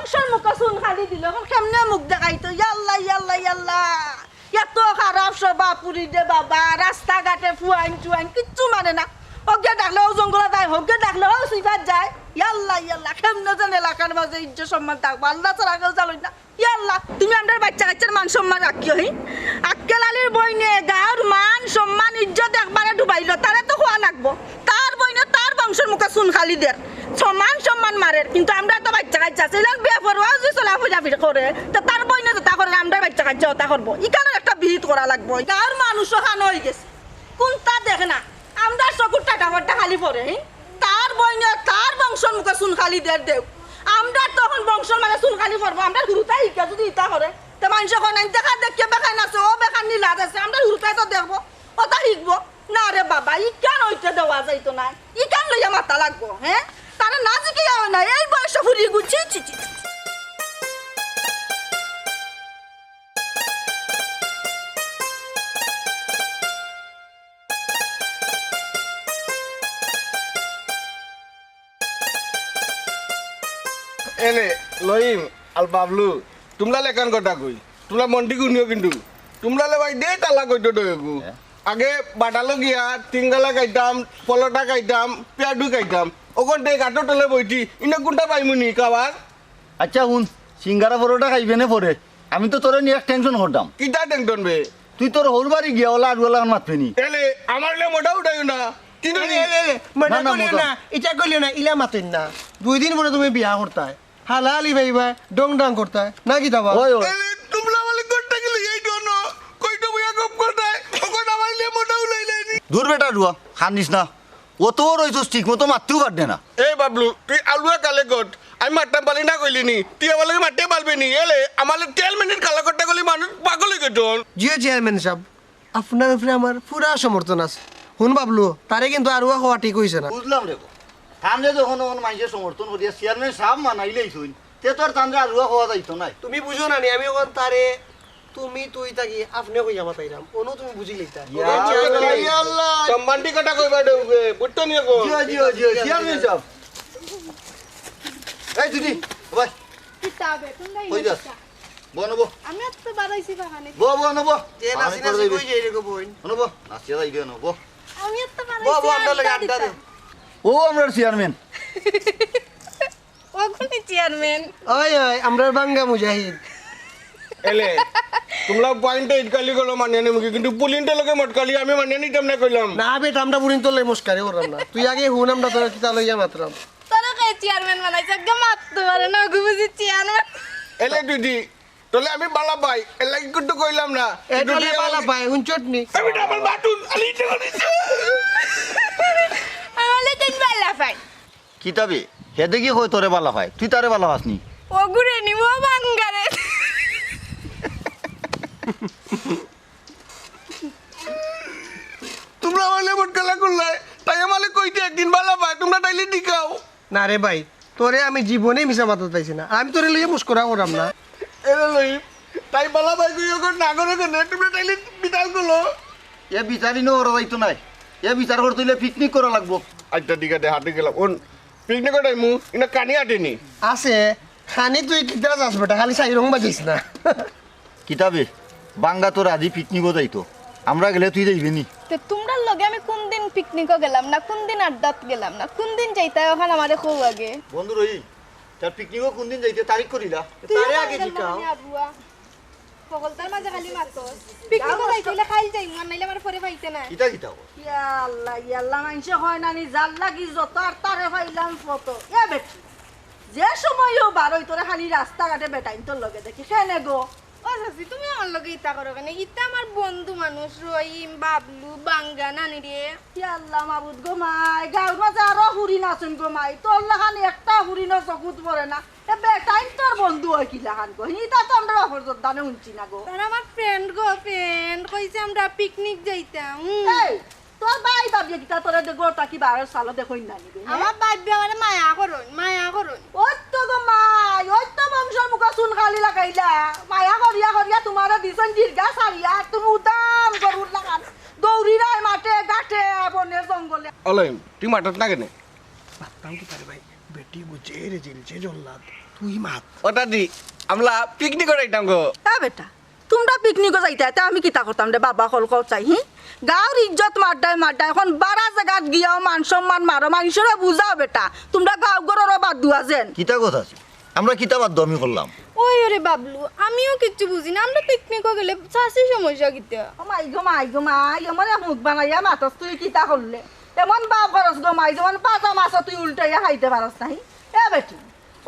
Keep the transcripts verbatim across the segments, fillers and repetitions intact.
বংশর মুখো চুন কালি দিল, অখন কেমনে মুখ দেখাইতো? ইয়াল্লা, ইয়াল্লা, ইয়াল্লা। এত খারাপ স্বভাব পুরি দে বাবা, রাস্তাঘাটে ফুয়াইন টুয়াইন কিচ্ছু মানে না। হগে ডাকলে ও জঙ্গলে যায়, হগে ডাকলে ও সিফাত যায়। ইয়াল্লা, ইয়াল্লা, কেমনে যেন এলাকার মাঝে ইজ্জত সম্মান থাকবো, আল্লাহ ছাড়া কেউ জানই না। ইয়াল্লা, তুমি আমরার বাইচ্চা কাইচ্চার মান সম্মান রাখিও, হি? আক্কেল আলীর বইনে গাঁওর মান সম্মান ইজ্জত একবারে ডুবাইলো, তারে তো কওয়া লাগবো। তার বইনে তার বংশর মুখো চুন কালি দের, সমান সম্মান মারের, কিন্তু আমরা তো বাইচ্চা কাইচ্চা আছি, ইলান বেপরোয়া যদি চলাফিরা ফির করে, তো তার বইনে যেটা করে, আমরা বাইচ্চা কাইচ্চা ওটা করবো। ইখানর একটা বিহিত করা লাগবো। গাঁওর মানুষ অখান অই গেছে, কুনটা দেখে না, আমরা চকুর টাটা ফাটা খালি পড়ে, হি? তার বইনে তার বংশর মুখো চুন কালি দের দেও। আমরা তখন বংশর মানে চুন কালি পড়বো, আমরা হুরুতায় হিকা যদি ইতা করে, তো মানষে কয় না, দেখা দেখিয়ে বেখান আছে, ও বেখান নি লাজ আছে, আমরা হুরুতায় তো দেখবো, ওটা হিকবো। না রে বাবা, ইখান অইতে দেওয়া যাইতো না, ইখান লইয়া মাতা লাগবো, হে? তারে না জিকাইয়া অয় না, এই বয়সে ফুরি গুছি, ছি, ছি, ছি। এনে, লইম, আল বাবলু, তুমরা লেখান কথা কই, তুমরা মন্ডি গুনিও কিন্তু, তুমরা লে ভাই দে তালা কইতো দইগু। হ্যাঁ। আগে বাটালো গিয়া, তিনগালা খাইতাম, পলোটা খাইতাম, পেয়াডু খাইতাম, অখন দে গাটো তলে বইটি, ইনো কুনটা পাইমুনি খাবার? আচ্ছা হুন, সিঙ্গারা পরোটা খাইবে নে পরে। আমি তো তোরে নিয়া এক টেনশন করতাম। কিতা টেনশন বে? তুই তোর হউর বাড়ি গিয়া ওলা আড়ুয়ালা মাতবে নি। এলে, আমার লে মোটা উঠাইও না। কিন্তু এলে, নি- এলে, এলে, মনে না, না, করিও মোটা। না, ইটা করিও না, ইলা মাতইন না। দুই দিন পরে তুমি বিয়া করতায়। হালালি ভাইবা, ডং ডাং করতায়। না কিতা বা? ওই, ওই। এলে, তুমরা বলে ঘরটা গেলে এই ডনো। কইতো বইয়া গপ করতায়। অখন আমার লে মোটা উঠাইলে নি। দূর বেটা রুয়া, কান্দিস না। অত বড় অইছস, ঠিক মতো মাততেও পারতে না। এই বাবলু, তুই আলুয়া কালে গট, আমি মারতাম পালি না কইলি নি, তুই আমার লগে মারতে পারবি নি। এলে, আমার লগে তেল মিনিট কালা কট্টা কইলি মানুষ পাগল অই গেছন। জি চেয়ারম্যান সাব, আপনার উপরে আমার পুরা সমর্থন আছে। হুন বাবলু, তারে কিন্তু আরুয়া কওয়া ঠিক অইছে না। বুঝলাম রে বা। তানরে যখন অখন মাইনষে সমর্থন করিয়া চেয়ারম্যান সাব মানাইলাইছইন, তে তো আর তানরে আরুয়া কওয়া যাইতো নায়। তুমি বুঝো না নি, আমি অখন তারে তুমি তুই থাকি আপনে কইয়া মাতাইরাম, অনো তুমি বুঝিলাইতা। ইয়া আল্লাহ, ইয়া আল্লাহ। সম্মানটি কথা কইবা দেউবে, বুঝতো নি গো? জিও, জিও, জিও, চেয়ারম্যান সাব। এই দিদি, ভাই। কিতাবে, তুমি যাই কই যাস? বনো বো। আমি আর তো বাড়াইছি বাগানে। বো, বো, নবো। এ নাচি নাচি কই যাই রে গো বইন? নবো, নাচিয়া যাই দে, নবো। আমি আর তো বাড়াইছি বো, বো, আমরা লগে আড্ডা দিতাম। ও আমরার চেয়ারম্যান। অগুনি চেয়ারম্যান। ওই, ওই, আমরার বাঙ্গা মুজাহিদ। এলে, তুমরা পয়েন্টে ইটকালি গেলো মানিয়া নিমু কি, কিন্তু পুলিন্টে লগে মটকালি আমি মানিয়া নিতাম না কইলাম। না বেটা, আমরা পুলিন্টর লগে মস্কারি করলাম না। তুই আগে হুন, আমরা তোরা কিতা লইয়া মাতরাম। তোরা কে চেয়ারম্যান বানাইছে? আগে মাততে পারে না, অগু বুঝি চেয়ারম্যান। এলে দিদি, তোলে আমি বালা পাই, এর লাগি কিন্তু কইলাম না। এ কিন্তু তোলে তুই বালা আমার পাই, হুনছত নি? আমি ডাবল বাটুন, আলি ইটে করিস। আমি বলে তিন বালা পাই। কিতাবে? হে দেখি কয় তোরে বালা পায়, তুই তারে বালা পাস নি? অগুরে নি, ও বাঙ্গারে। তুমরা আমার লেবট খেলা করলাই, তাই আমারে কইতে একদিন বালা পায়, তুমরা তাইলে দিকাও। না রে ভাই, তোরে আমি জীবনে মিছা মাততাম চাইছি না, আমি তোরে লইয়া মস্করা করাম না। এরে লই, তাই বালা পায় কই অখন না করে কেনে? তুমরা তাইলে বিচার করো। এ বিচার ইনো করা যাইতো নায়, এ বিচার করতে অইলে পিকনিক করা লাগবো। আচ্ছা ঠিক আছে, হাটে গেলাম। অন পিকনিকো যাইমু, ইনো কানি আটেনি। আছে, খানি তুই কিতা যাস বেটা, খালি সাইরং বাজিস না। কিতাবে, বাঙ্গা তো রাজি পিকনিকো যাইতো, আমরা গেলে তুই যাইবে নি? তে তুমরার লগে আমি কুনদিন পিকনিকো গেলাম না, কুনদিন আড্ডাত গেলাম না, কুনদিন যাইতায় অখান আমারে কও আগে। বন্ধু রহিম, তার পিকনিকো কুনদিন যাইতে তারিখ করিলা? তারে আগে জিকাও। হকলতার মাঝে খালি মাতো। পিকনিকো যাইতে অইলে কাইল যাইমু, আর নাইলে আমার পরে পাইতে না। কিতা কিতা কও? ইয়া আল্লাহ, ইয়া আল্লাহ, মানষে কয় না নি, যার লাগি যত আর তারে পাইলাম কত। এ বেটি, যে সময়ও বারই তোরে খালি রাস্তাঘাটে বেটাইন্তর লগে দেখি, কেনে গো? ও চাচি, তুমি আমার লগে ইতা করো কেনে? ইতা আমার বন্ধু মানুষ, রহিম, বাবলু, বাঙ্গা, নানি রে। ইয়া আল্লাহ মাবুদ গো মাই, গাঁওর মাঝে আরো হুরিন আছইন গো মাই, তোর লাখান একটা হুরিনও চকুত পড়ে না। এ বেটাইন্তর বন্ধু অয় কিলাখান গো? ইতা তো আমরা বাপর জোরদানে হুনছি না গো। তারা আমার ফ্রেন্ড গো, ফ্রেন্ড, কইছে আমরা পিকনিক যাইতাম। হুম। এই, তোর ভাই ভাবিয়ে কিতা তোরে দে ঘর থাকি বারর সালো দেখইন না নি বে, হ্যাঁ? আমার ভাবিয়ে আমারে মায়া করইন, মায়া করইন। ওই তো গো মাই, ওই তো বংশর মুখো চুন কালি লাগাইলা। মায়া করিয়া করিয়া তুমারে দিছইন দীর্ঘা সারিয়া, আর তুমি উদাম গরুর লাখান দৌড়িরায় মাঠে ঘাটে বনে জঙ্গলে। অলইম, তুই মাঠত না কেনে? মাততাম কিতা রে ভাই, বেটি গুজে রে জিলছে জল্লাদ। তুই মাত। ওটা দি, আমরা পিকনিকো যাইতাম গো। এ বেটা, তুমরা পিকনিকো যাইতায়, তে আমি কিতা করতাম রে বাবা, কও চাই, হি? গাঁওর ইজ্জত মারডায় মারডায়, অখন বারা জাগাত গিয়াও মান সম্মান মারো, মানষরে বুঝাও বেটা, তুমরা গাঁও ঘররও বাদ দেওয়া যেন। কিতা কথা আছে? আমরা কিতা বাদ আমি করলাম? ওই ওরে বাবলু, আমিও কিচ্ছু বুঝি না, আমরা পিকনিকো গেলে চাষি সমস্যা কিতা? ও মাই গো মাই গো মাই, আমারে মুখ বানাইয়া মাতস তুই কিতা করলে? এমন বাপ খরচ গো মাই, যেমন পাতা মাছ তুই উল্টাইয়া খাইতে পারস নাই। এ বেটি,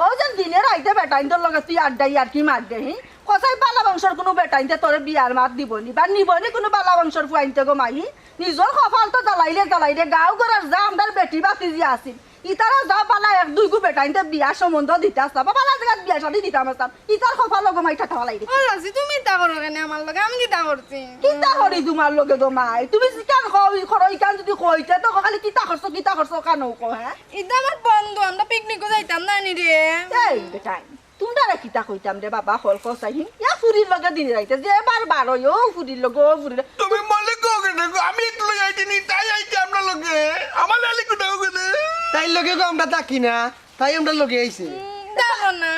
ও যেন দিনে রাইতে বেটাইন্তর লগে তুই আড্ডা ইয়ার্কি মাররে, হি? কসাই বালা বংশর কুনু বেটাইন্তে তোরে বিয়ার মাত দিবনি বা নিবনি কুনু বালা বংশর ফুয়াইন্তে গো মাই, হি? নিজর কপাল তো জ্বালাইলে জ্বালাইলে, গাঁও ঘরর যা আমরার বেটি বাতি যে আছিল, ইতারা যা বালা এক দুইগু বেটাইন্তে বিয়া সম্বন্ধ দিতা আসতা, বা বালা জাগাত বিয়া শাদি দিতাম আসতাম, ইতার কপাল গো মাই ঠাটা ফালাই দিছে। ও চাচি, তুমি ইতা করো কেনে আমার লগে? আমি কিতা করছি? কিতা করি তুমার লগে গো মাই? তুমি যেখান কও, ই করো, ইখান যদি কইতে তো খালি কিতা করছো, কিতা করছো, কানো কো, হে? ইতা আমার বন্ধু, আমরা পিকনিকো যাইতাম না নি রে। এই বেটাইন, তুমরারে কিতা কইতাম রে বাবা, কও চাই, হি? ইয়া ফুরির লগে দিনে রাইতে যে বারবার অয়, ও ফুরির লগে, ও ফুরির লগে। তুমি মনে কও কেনে গো? আমি একটু লগে আইতে নি, তাই আইতে আমরা লগে। আমার আলি কোথাও কেনে? তাইর লগে গো আমরা থাকি না, তাই আমরা লগে আইছে। উম, দেখো না।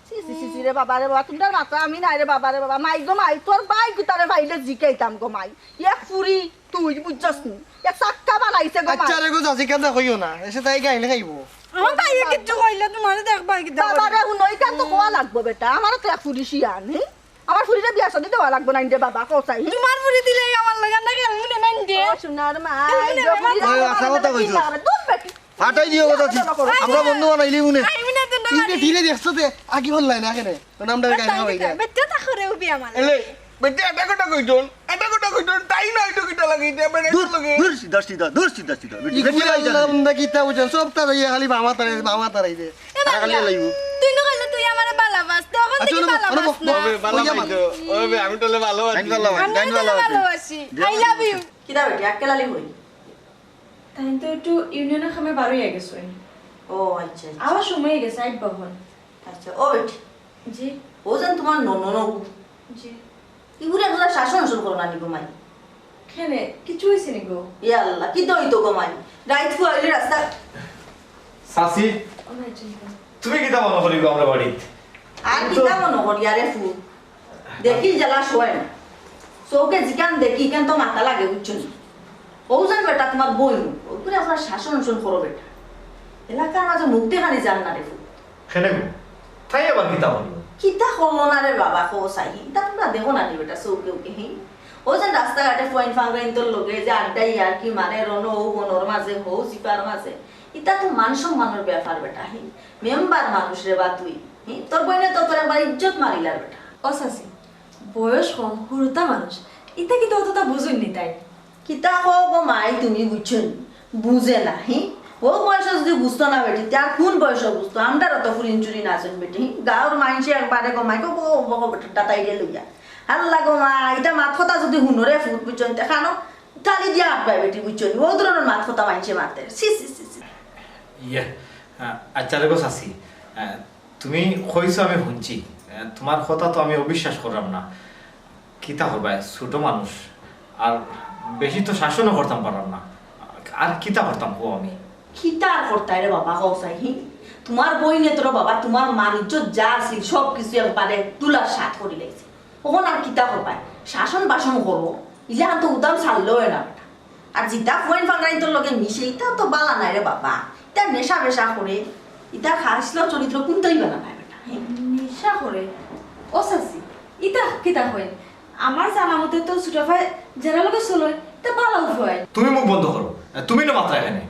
ছি, ছি, ছি, ছি রে বাবা রে বাবা, তুমরার মাথা আমি নাই রে বাবা রে বাবা। মাই গো মাই, তোর ভাই কুতারে পাইলে জিকাইতাম গো মাই। এক ফুরি তুই বুঝছস নি? এক চাক্কা বানাইছে গো মাই। আচ্ছা রে গো, চাচি কান্দা কইও না, এসে তাই গাইলে খাইবো। আমার ভাইয়ে কিচ্ছু কইলে তুমারে দেখবা কিতা বাবা করে। রে, হুনো, ইখান তো কওয়া লাগবো বেটা, আমারও তো এক ফুরি শিয়ান, হি? আমার ফুরিরে বিয়া শাদি দেওয়া লাগবো না রে বাবা, কও চাই, হি? তুমার ফুরি দিলে আমার লগে না কেন মনে নাই দে? ও সোনার মা, এই গো ফুরি ওই, আচ্ছা, কথা কইছো। দূর বেটি। ফাটাই দিও কথা ঠিক। আমরা বন্ধু বানাইলি মনে। আইবি না তো না। ইনে ঢিলে দেখছো তে, আগে বললাই না কেনে? মানে আমরা গাড়ি খাওয়াই না। বেটা তা করে উবি আমার। এলে, বেটা এটা কথা কইতন, এটা কথা কইতন, তাই না এটা কিতা লাগে, এটা বেটা দূর, লগে। দূর, সিধা, সিধা, দূর, সিধা, সিধা। বেটা, ইগুলা বেটা, আল্লাহ বন্দা কিতা বুঝেন, সব তারা ইয়ে খালি বামা তারা, বামা তারা ইয়ে। এ তারা খালি বাংলা। লাইবো। তুই না কইলে তুই আমারে ভালোবাস, তখন আচ্ছা, থেকে ওরে, ওরে, ভালোবাস না। ওরে, ভালো ওই আমার। পাইছো। ওরে, আমি তাহলে ভালোবাসি। আমি ভালোবাসি, আমি আমি তাহলে ভালোবাসি। ভালোবাসি। I love you। কিতা বেটি, আক্কেল আলী কই? তাই তো একটু ইউনিয়নের কামে বারইয়া গেছে। ও আচ্ছা, আচ্ছা। আবার সময় হয়ে গেছে, আইবা হন। আচ্ছা, ও বেটি। জি। ও যেন তোমার ননদ। জি। ইগুরে একজনে শাসন উসুল করো না নি গো মাই? কেনে, কিছু হইছে নি গো? ইয়া আল্লাহ, কিতা হইতো গো মাই? রাইত ফুয়া হইলে রাস্তা চাচি, ও মাই, চিন্তা। তুমি কিতা মনে করি গো আমরা বাড়িত? আর কিন্তু কিতা মনে করি, আরে ফু? দেখি জ্বালা শোয় না। চোখে যেখান দেখি, ইখান তো মাথা লাগে, বুঝছো নি? ও যেন বেটা তোমার বইন, ওগুরে আপনার শাসন উসুল করো বেটা। এলাকার মাঝে মুখ দেখানি যান না রে ফু। কেনে গো? তাই আবার কিতা করলো? কিতা করলো না রে বাবা, কও চাই। ইতা তোমরা দেখো না নি বেটা, চোখে উকে, হি? ও যে রাস্তাঘাটে ফুয়াইন ফাঙ্গাইন্তর লগে যে আড্ডা ইয়ার্কি মারে, রনো ও বনর মাঝে, হো জিপার মাঝে, ইতা তো মান সম্মানর ব্যাপার বেটা, হি? মেম্বার মানুষ রে বা তুই, হি? তোর বইনে তো তোর একবার ইজ্জত মারিলার বেটা। ও চাচি, বয়স কম, হুরুতা মানুষ, ইতা কিন্তু অতটা বুঝইন নি তাই। কিতা কও গো মাই, তুমি বুঝছো নি? বুঝে না, হি? ও বয়সে যদি বুঝতো না বেটি, তে আর কোন বয়সে বুঝতো? আমরারও তো ফুরিন চুরিন আছইন বেটি, হি? গাঁওর মাইনষে একবারে গো মাই, গো, গো, গো, গো, বেটা, তাইরে লইয়া। আল্লাহ গো মাই, ইতা মাত কথা যদি হুনো রে ফুত, বুঝছো নি? তে কানো তালি দিয়া আটবায় বেটি, বুঝছো নি? ও ধরনের মাত কথা মাইনষে মাতে। ছি, ছি, ছি, ছি। ইয়ে, আ-, আচ্ছা রে গো চাচি, আ, তুমি কইছো আমি হুনছি, আ, তোমার কথা তো আমি অবিশ্বাস করলাম না। কিতা করবায়, ছোট মানুষ, আর বেশি তো শাসনও করতাম পারলাম না, আর কিতা করতাম কও আমি? কিতা আর করতায় রে বাবা, কও চাই, হি? তোমার বইনে তোর বাবা, তোমার মান ইজ্জত যা আছিল, সব কিছু একবারে তুলার সাত করি লাইছে। অখন আর কিতা করবায়? শাসন বাসন করো, ইলাখান তো উদাম ছাড়লেও হয় না বেটা। আর যেটা ফুয়াইন ফাঙ্গাইন্তর লগে মিশে, ইটাও তো বালা নায় রে বাবা। ইটা নেশা বেশা করে, ইটা খাসলা চরিত্র কোনটাই বালা নায় বেটা। নেশা করে? ও চাচি, ইটা কিতা কয়? আমার জানা মতে তো ছোট ভাই যারার লগে চলে, তা বালা উপায়। তুমি মুখ বন্ধ করো। তুমি না মাত্রা এখানে।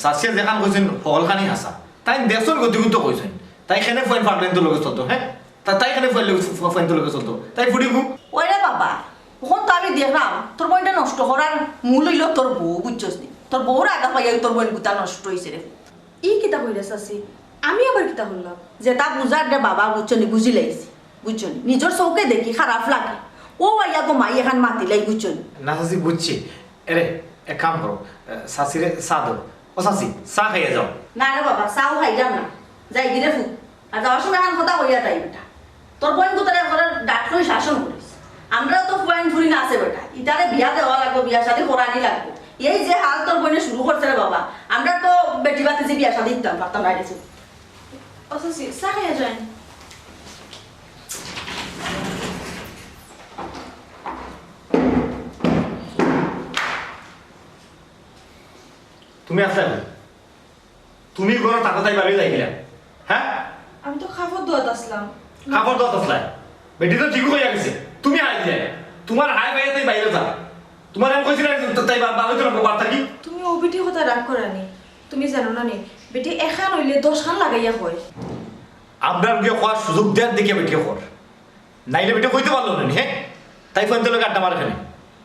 চাচিয়ে যেখান কইছেন, হকলখানি হাছা। তাই দেখছন গতি গুরুত্ব কইছেন। তাই কেনে ফুয়াইন ফাঙ্গাইন্তর লগে চলতো, হে? তা তাই কেনে ফুয়াইন লগে, ফু-, ফুয়াইন্তর লগে চলতো? তাই ফুড়ি গু? ওরে বাবা, অখন তো আমি দেখলাম, তোর বইনটা নষ্ট করার মূল অইলো তোর বউ, বুঝছস নি? তোর বউর আগা পাইয়া তোর বইন গুতা নষ্ট অইছে রে। ই কিতা কইরা চাচি? আমি আবার কিতা করলাম? যেটা বুঝার রে বাবা, বুঝছো নি? বুঝি লাইছি, বুঝছো নি? নিজর চউখে দেখি খারাপ লাগে। ও আইয়া গো মাই এখান মাতিলাই, বুঝছো নি? না চাচি, বুঝছি। এরে, এক কাম করো, এ, চাচিরে চা দেও। ও চাচি, চা খাইয়া যাও। না রে বাবা, চাও খাইলাম না। যাইগি রে ফুত। আর যাওয়ার সময় এখান কথা কইয়া যাই বেটা। তোর বইন গুতারে একবারে ডাট করি শাসন করিস। আমরাও তো ফুয়াইন ফুরিন আছে বেটা। ইতারে বিয়া দেওয়া লাগবো, বিয়া শাদি করানি লাগবো। এই যে হাল তোর বইনে শুরু করছে রে বাবা, আমরা তো বেটি বাতিজি বিয়া শাদি দিতাম পারতাম না রে ফুত। ও চাচি, চা খাইয়া যাই। তুমি আছলায় কই? তুমি ঘরো থাকো, তাই বাড়ি যাই গেলা? হ্যাঁ? আমি তো কাপড় ধোয়াত আছলাম। কাপড় ধোয়াত আছলায়? বেটি তো ঠিকউ কইয়া গেছে, তুমি হারাই দিলায়। তুমার হায় পাইয়া তাই বাইরে যা। তুমারে আমি কইছি না, তাই বা-, বাড়ি তো বার্তা কি? তুমি অউ বেটির কথায় রাগ করো নি। তুমি জানো না নি, বেটি একখান অইলে দশখান লাগাইয়া কয়। আমরার গিয়া কওয়ার সুযোগ দেওয়ার দিকে বেটি কর। নাইলে বেটি কইতে পারলো না নি, হ্যাঁ? তাই ফুয়াইন্তর লগে আড্ডা মারে কেনে?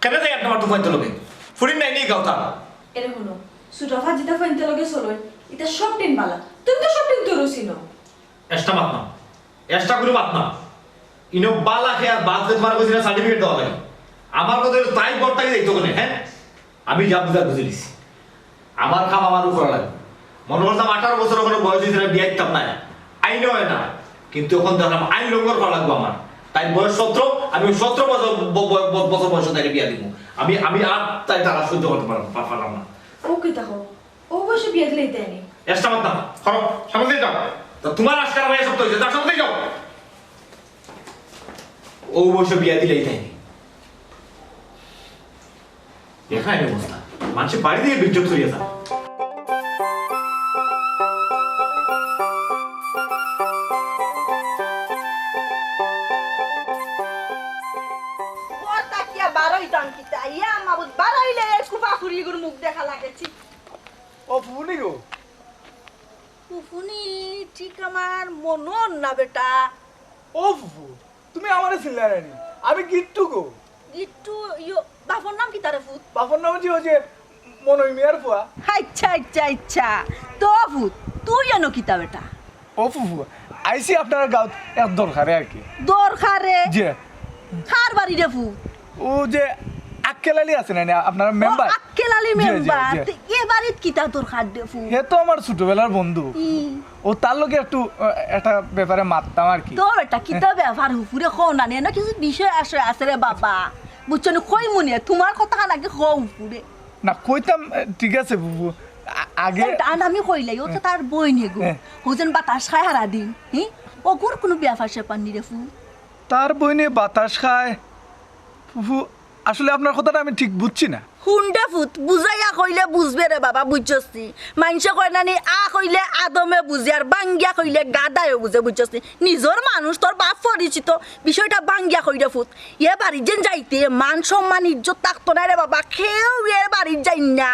কেনে যাই আড্ডা মারতো ফুয়াইন্তর লগে? ফুরিন নাই নি গাউতা? এরে হুনো, ছোট আফা যেতা ফুয়াইন্তর লগে চলইন, ইতা সবটিন বালা। তুমি তো সবটিন তুরু চিনো। এক্সট্রা মাত না, এক্সট্রা কুনু মাত না। ইনো বালা খেয়া বাদ যে তুমার কইছি না সার্টিফিকেট দেওয়া লাগে। আমার কথা অইলো তাই ঘর থাকি যাইতো কেনে, হ্যাঁ? আমি যা বুঝার বুঝি লিছি। আমার কাম আমারউ করা লাগবো। মনো করতাম আঠারো বছর অখনো বয়স অইছে না, বিয়া দিতাম না, আইনে অয় না। কিন্তু অখন দেখলাম আইন লঙ্ঘন করা লাগবো আমার। তাইর বয়স সতেরো, আমি সতেরো বছর ব-, ব-, ব-, বছর বয়সে তাইরে বিয়া দিমু। আমি, আমি আর তাই তারা সহ্য করতে পারলাম, পা-, পারলাম না। ও কিতা কও? ও বয়সে বিয়া দিলে ইতা নি? এক্সট্রা মাত না। করো, সামনে দিয়ে যাও। তা তুমার আজকাল আমার এসব তো অইছে, যাও সামনে দিয়ে যাও। ও বয়সে বিয়া দিলে ইতা নি? দেখা এই অবস্থা, মানষে বাড়ি দিয়া বেইজ্জত করিয়া যায়। ঘর থাকিয়া বারইতাম কিতা? ইয়া মাবুদ, বারইলে এই কুফা ফুরিগুর মুখ দেখা লাগেছি। ও ফুফুনি গো। ফুফুনি ঠিক আমার মনো না বেটা। ও ফুফু, তুমি আমারে চিনলায় না নি? আমি গিট্টু গো। গিট্টু, ইয়ো, বাপর নাম কিতা রে ফুত? বাপর নাম অইছে ওই যে মনই মিয়ার ফুয়া। আইচ্ছা, আইচ্ছা, আইচ্ছা। তো ফুত, তুই এনো কিতা বেটা? ও ফুফু, আইছি আপনার গাউত এক দরকারে আর কি। দরকারে? জি। কার বাড়ি রে ফুত? ও যে আক্কেল আলী আছে না নি, আপনার মেম্বার? আক্কেল আলী মেম্বার। জি, জি। তো এ বাড়িত কিতা দরকার রে ফুত? হে তো আমার ছোটবেলার বন্ধু। ই। ও তার লগে একটু, আহ, একটা ব্যাপারে মাততাম আর কি। তো বেটা, কিতা ব্যাপার ফুফুরে কও না নি? না কিছু বিষয় আশয় আছে রে বাবা। বুঝছো নি? কইমু নে, তুমার কথাখান আগে কও ফুফুরে। না, কইতাম, আহ, ঠিক আছে ফুফু। আ-, আগে আন আমি কইলাই, ও তো তার বইন এগু। হ্যাঁ। হউ যেন বাতাস খায় হারা দিন। হি? অগুর কুনু ব্যাপার স্যাপার নি রে ফুত? তার বইনে বাতাস খায়। ফুফু, আসলে আপনার কথাটা আমি ঠিক বুঝছি না। হুন রে ফুত, বুঝাইয়া কইলে বুঝবে রে বাবা, বুঝছস নি? মাইনষে কয় না নি, আ কইলে আদমে বুঝে, আর বাঙ্গিয়া কইলে গাধায়ও বুঝে, বুঝছস নি? নিজর মানুষ, তোর বাপ পরিচিত, বিষয়টা বাঙ্গিয়া কই রে ফুত। এ বাড়িত যেন যাইতে মান সম্মান ইজ্জত থাকতো নায় রে বাবা, কেউ এ বাড়িত যাইন না।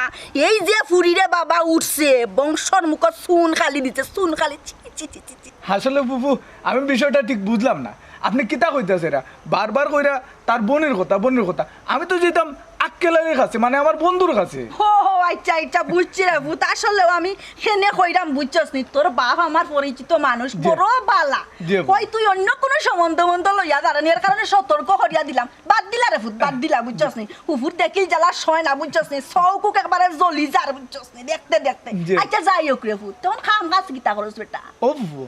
এই যে ফুরি রে বাবা উঠছে, বংশর মুখো চুন কালি দিছে, চুন কালি, ছি, ছি, ছি, ছি, ছি। আসলে ফুফু, আমি বিষয়টা ঠিক বুঝলাম না। আপনে কিতা কইতাছেরা? বারবার কইরা তার বইনর কথা, বইনর কথা। আমি তো যাইতাম আক্কেল আলীর কাছে, মানে আমার বন্ধুর কাছে। হো, হো, আইচ্ছা, আইচ্ছা, বুঝছি রে ফুত। আসলেও আমি হেনে কইরাম, বুঝছস নি? তোর বাপ আমার পরিচিত মানুষ, জি। বড় বালা। জি, ফুফু। কই তুই অইন্য কুনু সম্বন্ধ মন্ধ লইয়া দাঁড়ানি, এর কারণে সতর্ক করিয়া দিলাম। বাদ দিলা রে ফুত, বাদ দিলা, বুঝছস নি? ফুফুর দেখিল জ্বালা সয় না, বুঝছস নি? চউখ-উখ একবারে জ্বলি যার, বুঝছস নি? দেখতে দেখতে। জি। আইচ্ছা, যাই হউক রে ফুত, তখন কাম কাজ কিতা করস বেটা? ও ফুফু,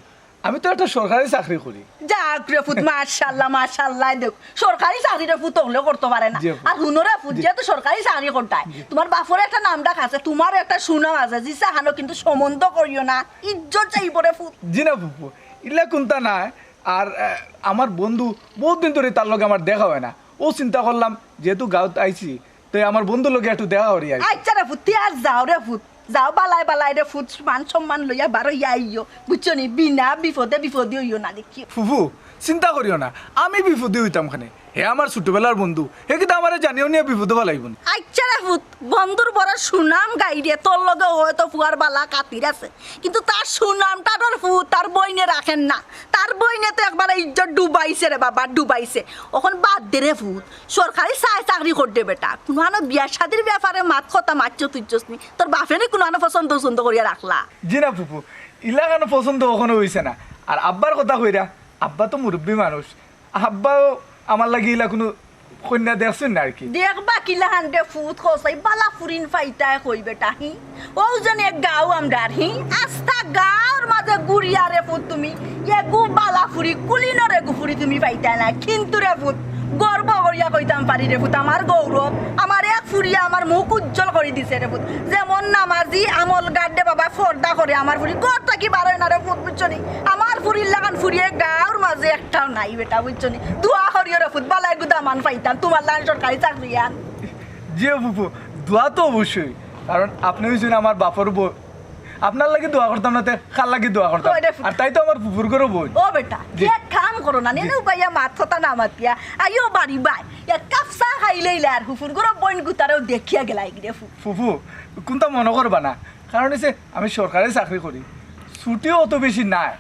আমি তো একটা সরকারি চাকরি করি। যাউক রে ফুত, মাশাআল্লাহ, মাশাআল্লাহ। দেখ, সরকারি চাকরি রে ফুত অকলে করতো পারে না। জি, ফুফু। আর হুনো রে ফুত, জি। যেহেতু সরকারি চাকরি করতায়, জি। তুমার বাপর একটা নাম ডাক আছে, তুমারও একটা সুনাম আছে। জিসাখানো কিন্তু সম্বন্ধ করিও না, ইজ্জত যাইবো রে ফুত। জি না ফুফু, ইলা কুন্তা নায়। আর, আহ, আমার বন্ধু, বউত দিন ধরি তার লগে আমার দেখা অয় না। অউ চিন্তা করলাম, যেহেতু গাউত আইছি, তে আমার বন্ধুর লগে একটু দেখা করি আর কি। আইচ্ছা রে ফুত, তে আর যাও রে ফুত, যাও বালায় বালায় রে ফুত, মান সম্মান লইয়া বারইয়া আইও, বুঝছো নি? বিনা বিপদে বিপদে অইও না দেখিও। ফুফু, চিন্তা করিও না, আমি বিপদে অইতাম কেনে? হে আমার ছোটবেলার বন্ধু, হে কিতা আমারে জানিও নিয়া বিপদে ফালাইবো নি? আইচ্ছা রে ফুত, বন্ধুর বড় সুনাম গাইরে, তোর লগে হয়তো ফুয়ার বালা খাতির আছে, কিন্তু তার সুনামটা তোর ফুত, তার বইনে রাখের না। তার বইনে তো একবারে ইজ্জত ডুবাইছে রে বাবা, ডুবাইছে। অখন বাদ দে রে ফুত, সরকারি চায় চাকরি কররে বেটা। কুনুখানো বিয়া শাদির ব্যাপারে মাত কথা মাতছস তুইছস নি? তোর বাপে নি কুনুখানো পছন্দ উছন্দ করিয়া রাখলা? জি না ফুফু, ইলাখানো পছন্দ অখনো অইছে না। আর আব্বার কথা কইরা, আব্বা তো মুরব্বি মানুষ, আব্বাও আমার লাগি ইলা কুনু কইন্যা দেখছইন না আর কি। দেখবা কিলাখান রে ফুত, কছাই বালা ফুরিন পাইতায় কই বেটা, হি? অউ যেন এক গাউ আমরার, হি? আস্তা গাউর মাঝে ঘুরিয়া রে ফুত তুমি, এগু বালা ফুরি, কুলিনর এগু ফুরি তুমি পাইতায় না। কিন্তু রে ফুত, গর্ব করিয়া কইতাম পারি রে ফুত, আমার গৌরব, আমার এক ফুরিয়ে আমার মুখ উজ্জ্বল করি দিছে রে ফুত। যেমন নামাজি, আমলগার রে বাবা, পর্দা করে আমার ফুরি, ঘর থাকি বারয় না রে ফুত, বুঝছো নি? আমার ফুরির লাখান ফুরিয়ে গাউর মাঝে একটাও নাই বেটা, বুঝছো নি? দোয়া করিও রে ফুত, বালা এগু দামান পাইতাম, তুমার লাখান সরকারি চাকরি আন। জি ফুফু, দোয়া তো অবশ্যই। কারণ আপনি অইছইন আমার বাপর বইন। আপনার লাগি দোয়া করতাম না, তে কার লাগি দোয়া করতাম? ওই রে ফুত। আর তাই তো আমার ফুফুর ঘরর বইন। ও বেটা, জি। এক কাম করো না, জি। নেনু ভাইয়া মাত কথা না মাতিয়া, আইও বাড়ি বায়, এক কাপ চা খাইলেইলা আর ফুফুর ঘরর বইন গুতারেও দেখিয়া গেলায় গিরে ফুত। ফুফু, কুনতা মনো করবা না, কারণ অইছে আমি সরকারি চাকরি করি, ছুটিও অত বেশি নাই।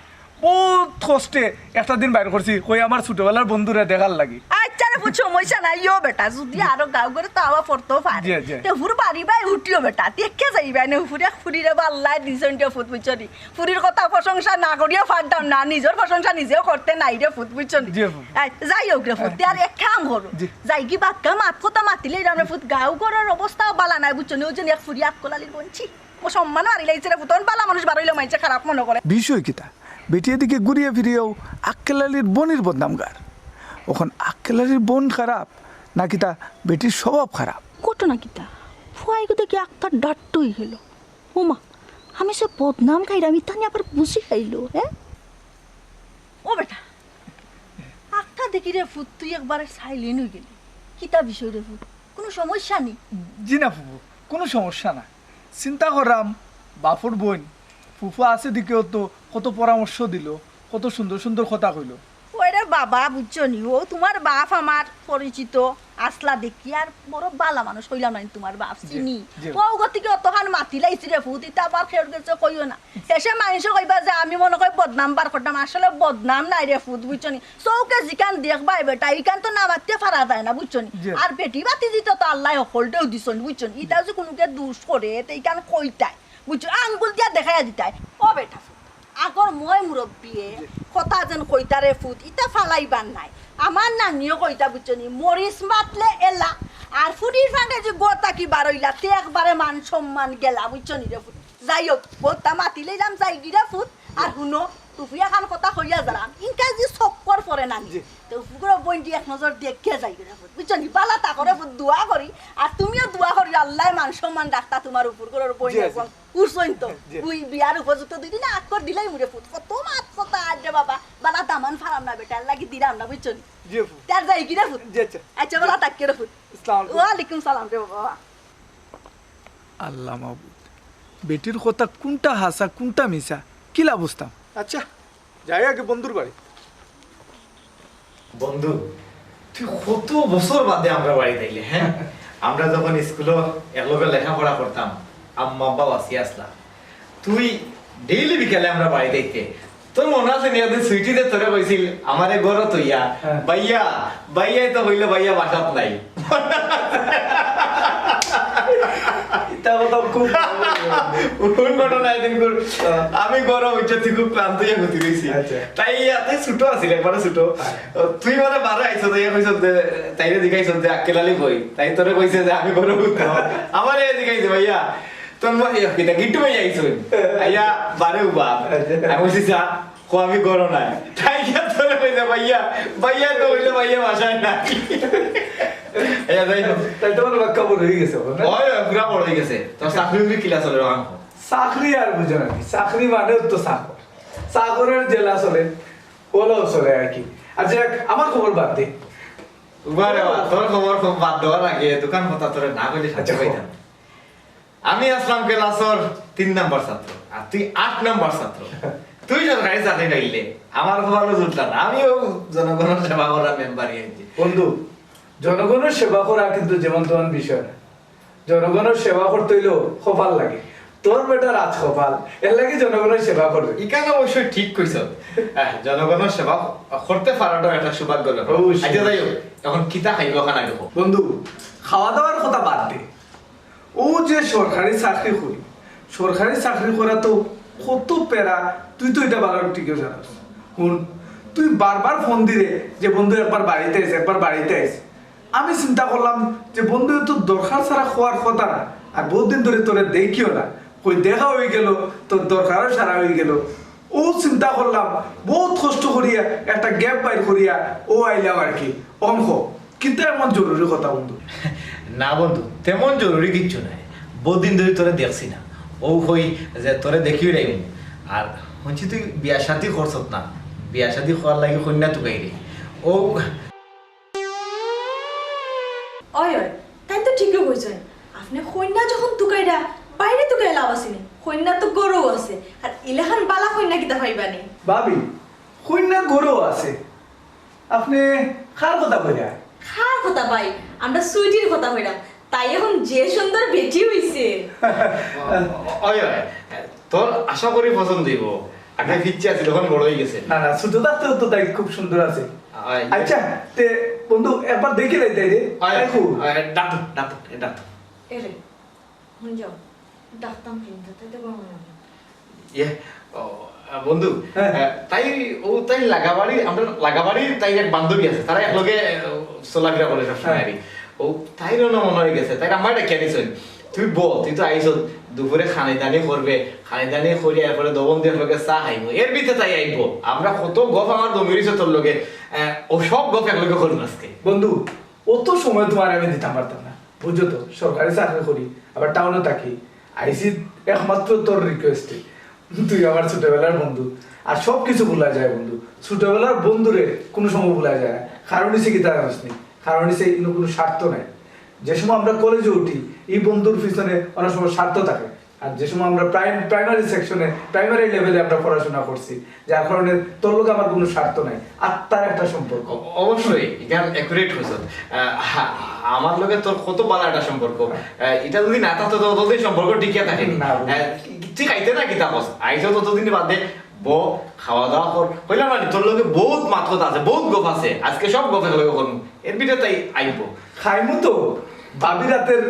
বউত কষ্টে একটা দিন বাইর করছি, কই আমার ছোটবেলার বন্ধুরে দেখার লাগি। আচ্ছা রে ফুত, সমস্যা নাই, ইয়ো বেটা, যুদি আরো গাঁও ঘরে তো আওয়া পড়তো পারে। জি, জি। তে ফুর বাড়ি বায় উঠিও বেটা, দেখে যাইবা নে, ফুরে ফুরিরে বাল্লায় দিছইন রে ফুত, বুঝছো নি? ফুরির কথা প্রশংসা না করিয়া পারতাম না, নিজর প্রশংসা নিজেও করতে নাই রে ফুত, বুঝছো নি? জি, ফুত। আই, যাই হোক রে ফুত, তে আর এক কাম করো। জি। যাইগি বাক্কা মাত কথা মাতিলে এরাম রে ফুত, গাঁও ঘরর অবস্থাও বালা নাই, বুঝছো নি? ওই জন্য এক ফুরি আক্কেল আলীর বইন ছি। ও সম্মান হারাইলাইছে রে ফুত, অন বালা মানুষ বারইলে মাইনষে খারাপ মনো করে। বিষয় কিতা? বেটি এদিকে ঘুরিয়া ফিরিয়াও আক্কেল আলীর বইনর বদনাম গার। অখন আক্কেল আলীর বইন খারাপ, না কিতা বেটির স্বভাব খারাপ? ঘটনা কিতা? ফুয়াইগু দেখি আক্তার ডাট্টই হইল। ওমা, আমি যে বদনাম খাইরাম, ইতা নি আবার বুঝি খাইল, হ্যাঁ? ও বেটা, আক্তা দেখি রে ফুত, তুই একবারে silent অই গেলি। কিতা বিষয় রে ফুত? কুনু সমস্যা নি? জি না ফুফু, কুনু সমস্যা না। চিন্তা কররাম, বাপর বইন, ফুফু আছে দেখিও তো কত পরামর্শ দিল, কত সুন্দর সুন্দর কথা কইল। ওরে বাবা, বুঝছো নি, ও তুমার বাপ আমার পরিচিত আছলা দেখি, আর বড় বালা মানুষ কইলাম না নি তুমার বাপ, জি, চিনি। জি। ও গতিকে অতখান মাতিলাইছি রে ফুত, ইতা আবার কেউর গেছে কইও না। শেষে মাইনষে কইবা যে আমি মনে কয় বদনাম বার করতাম, আসলে বদনাম নায় রে ফুত, বুঝছো নি? চউখে যেখান দেখবায় বেটা, ইখান তো না মাততে পারা যায় না, বুঝছো নি? জি। আর বেটি বাতি দিতে তো আল্লায় হকলটাও দিছইন, বুঝছো নি? ইতা যে কুনুকে দুষ করে, তে ইখান কইতায়, বুঝছো? আঙ্গুল দিয়া দেখাইয়া দিতায়। ও বেটা ফুত, আগর ময় মুরব্বিয়ে জি। কথা যেন কইতা রে ফুত, ইতা ফালাইবার নায়। আমার নানিও কইতা, বুঝছো নি? মরিচ মাতলে এলা, আর ফুরির ফান্ডে যে গো থাকি বারইলা, তে একবারে মান সম্মান গেলা, বুঝছো নি রে ফুত? যাই হোক, বউততা মাতিলাইলাম, যাইগি রে ফুত। আর হুনো, ফুফুয়ে এখান কথা কইয়া যারাম, ইনকা যে চক্কর পড়ে না নি। জি। তে ফুফুর বইনটি এক নজর দেখিয়া যাইগি রে ফুত। বুঝছো নি? বালা থাকো রে ফুত, দোয়া করি। আর তুমিও দোয়া করি, আল্লায় মান সম্মান রাখতা তুমার ফুফুর ঘরর বইন জি, জি। এখন উঠছইন তো। জি। ওই বিয়ার উপযুক্ত দুই দিন আগ করি দিলাইমু রে ফুত। কত মাত কথা আর রে বাবা, বালা দামান ফারাম না বেটা, এর লাগি দিরাম না, বুঝছো নি? জি, ফুফু। তে আর যাইগি রে ফুত। জি, আচ্ছা। আচ্ছা, বালা থাকিও রে ফুত। আসসালামু আলাইকুম। ওয়ালাইকুম সালাম রে বাবা। আল্লাহ মাবুদ, বেটির কথা কুনটা হাছা, কুনটা মিছা, কিলা বুঝতাম? আচ্ছা, যাই আগে বন্ধুর বাড়ি। বন্ধু, তুই কত বছর বাদে আমরার বাড়িত আইলে, হ্যাঁ? আমরা যখন স্কুলো একলগে লেখাপড়া করতাম, আম্মা আব্বা বাঁচি আছলা, তুই daily বিকালে আমরার বাড়িত আইতে। তোর মনো আছে নি, একদিন সুইটি যে তোরে কইছিল, আমারে ঘরো থইয়া, হ্যাঁ। ভাইয়া, ভাইয়ায় তো কইলো ভাইয়া বাসাত নাই। ইতা কথা খুব কোন ঘটনা এদিন কর? হ্যাঁ। আমি ঘরো উঠে তুই খুব ক্লান্ত অইয়া ঘুমাইতে রইছি। আচ্ছা। তাই ইয়া, তুই ছোট আছিলি, একবারে ছোট। হ্যাঁ। তুই মানে বারে আইছস, ইয়া কইছস যে, তাইরে জিগাইছস যে আক্কেল আলী কই? তাই তোরে কইছে যে আমি ঘরো উঠতাম। আমারে জিগাইছে, ভাইয়া, তোর মা-, ইয়া, কিতা, গিট্টু ভাইয়া আইছইন। আইয়া বারে উবা। আচ্ছা। আমি কইছি, যা, কো আমি ঘরো নাই। তাই গিয়া তোরে কইছে, ভাইয়া, ভাইয়া তো কইলো, ভাইয়া বাসায় নাই। আইয়া যাই হোক। তাই তো আমার বাক্কা বড় অই গেছে, না? ওই, ওই, পুরা বড় অই গেছে। তোর চাকরি উকরি কিলা চলে, ওখান কো? চাকরি আর বুঝো না নি? চাকরি মানেও তো চাকর। চাকরের যেলা চলে, ওলাও চলে আর কি। আচ্ছা, আমার খবর বাদ দে। বারে বা, তোর খবর খুব বাদ দেওয়ার আগে দোকান কথা তোরে না কইলে শান্তি আচ্ছা, পাইতাম। আমি আছলাম ক্লাসর তিন নাম্বার ছাত্র, আর তুই আট নাম্বার ছাত্র। তুই সরকারি চাকরি পাইলে, আমার কপালো জুটলা না। আমিও জনগণর সেবা করার মেম্বারই আইছি। বন্ধু, জনগণর সেবা করা কিন্তু যেমন তেমন বিষয় না। জনগণর সেবা করতে অইলেও কপাল লাগে। তোর বেটা রাজ কপাল, এর লাগি জনগণর সেবা করবে। ইখান অবশ্য ঠিক কইছস। আহ, জনগণর সেবা করতে পারাটাও একটা সৌভাগ্যর ব্যাপার। অবশ্যই। আচ্ছা, যাই হোক, এখন কিতা খাইবো খানা দেখো। বন্ধু, খাওয়া দাওয়ার কথা বাদ দে। ও যে সরকারি চাকরি করি, সরকারি চাকরি করা তো কত প্যারা, তুই তো ইটা ভালা ঠিকই জানোস। হুন, তুই বারবার ফোন দিরে যে, "বন্ধু, একবার বাড়িত আইস, একবার বাড়িত আইস।" আমি চিন্তা করলাম যে, "বন্ধু, এ তো দরকার ছাড়া কওয়ার কথা না, আর বউত দিন ধরি তোরে দেখিও না, কই দেখা অইগেলো, তোর দরকারও সারা অইগেলো।" ও চিন্তা করলাম, বউত কষ্ট করিয়া একটা gap বাইর করিয়া ও আইলাম আর কি। অখন ক, কিতা এমন জরুরি কথা বন্ধু? না বন্ধু, তেমন জরুরি কিচ্ছু নাই। বউত দিন ধরি তোরে দেখছি না। ও কই যে তোরে দেখিও নাই। আর হুনছি তুই বিয়া শাদি করছত না, বিয়া শাদি করার লাগি কইন্যা তুকাইরে। ও ওই, ওই, তাইন তো ঠিকই কইছইন। আপনে কইন্যা যখন তুকাইরা, পাইবানি। ভাবি, কইন্যা ঘরো আছে, আপনে কার কথা কইরা? কার কথা ভাই? আমরা সুইটির কথা কইরাম। তাই এখন যে সুন্দর বেটি হইছে। ওই, ওই, তোর আশা করি পছন্দ হইব। আগে পিচ্চি আছিল, এখন বড় হয়ে গেছে। না, না, ছোট থাকতেও তো তাই খুব সুন্দর আছে। আচ্ছা, তে বন্ধু, একবার দেখি লাই তাই রে। আয়, তাই খুব। আয়, ডাক, ডাক, ডাক। এরে, হুন যাও, ডাকতাম কিন্তু, তাই তো গরম লাগে। ইয়ে, ও, আহ, বন্ধু, হ্যাঁ। আহ, তাই, ও তাই লাগাবাড়ি, আমরা লাগাবাড়ির তাই এক বান্ধবী আছে, তারা একলগে, আহ, চলাফেরা করে সবসময় হ্যাঁ। আর কি। ও তাইর অনো মনে হয়ে গেছে, তাই আমার ডাকিয়া নিছইন। তুই বল, তুই তো আইছ, দুপুরে খানিদানি করবে, খানিদানি করি এরপরে দবন দিয়ে একলগে চা খাইবো, এর ভিতরে তাই আইবো। আমরা কত গপ আমার জমি রইছে তোর লগে, আহ, ও সব গপ একলগে করবো আজকে। বন্ধু, অত সময় তোমার আমি দিতাম পারতাম না, বুঝছো তো, সরকারি চাকরি করি, আবার টাউনে থাকি। আইছি একমাত্র তোর রিকোয়েস্টে, তুই আমার ছোটবেলার বন্ধু। আর সব কিছু ভুলা যায় বন্ধু, ছোটবেলার বন্ধুরে কোনো সময় ভুলা যায় না। কারণ হইছে কি, তার জানিস নি? কারণ হইছে ইনো কোনো স্বার্থ নাই। যে সময় আমরা কলেজে উঠি, এই বন্ধুর পিছনে অনেক সময় স্বার্থ থাকে। আর যে সময় আমরা প্রাইম প্রাইমারি সেকশনে, প্রাইমারি লেভেলে আমরা পড়াশোনা করছি, যার কারণে তোর লগে আমার কোনো স্বার্থ নাই, আত্মার একটা সম্পর্ক। অ-, অবশ্যই, এটা অ্যাকুরেট হইছ। আহ, হা-, আমার লগে তোর কত ভালো একটা সম্পর্ক। আহ, এটা যদি না থাকতো, তো অতদিন সম্পর্ক টিকিয়া থাকে না। আহ, তুই খাইতে না কিতা কস? আইছো ততদিন বাদে ব, খাওয়া দাওয়া কর। কইলাম না নি, তোর লগে বহুত মাত কথা আছে, বহুত গপ আছে। আজকে সব গপ একলগে করমু। এর ভিতরে তাই আইবো। খাইমু তো, ভাবির হাতের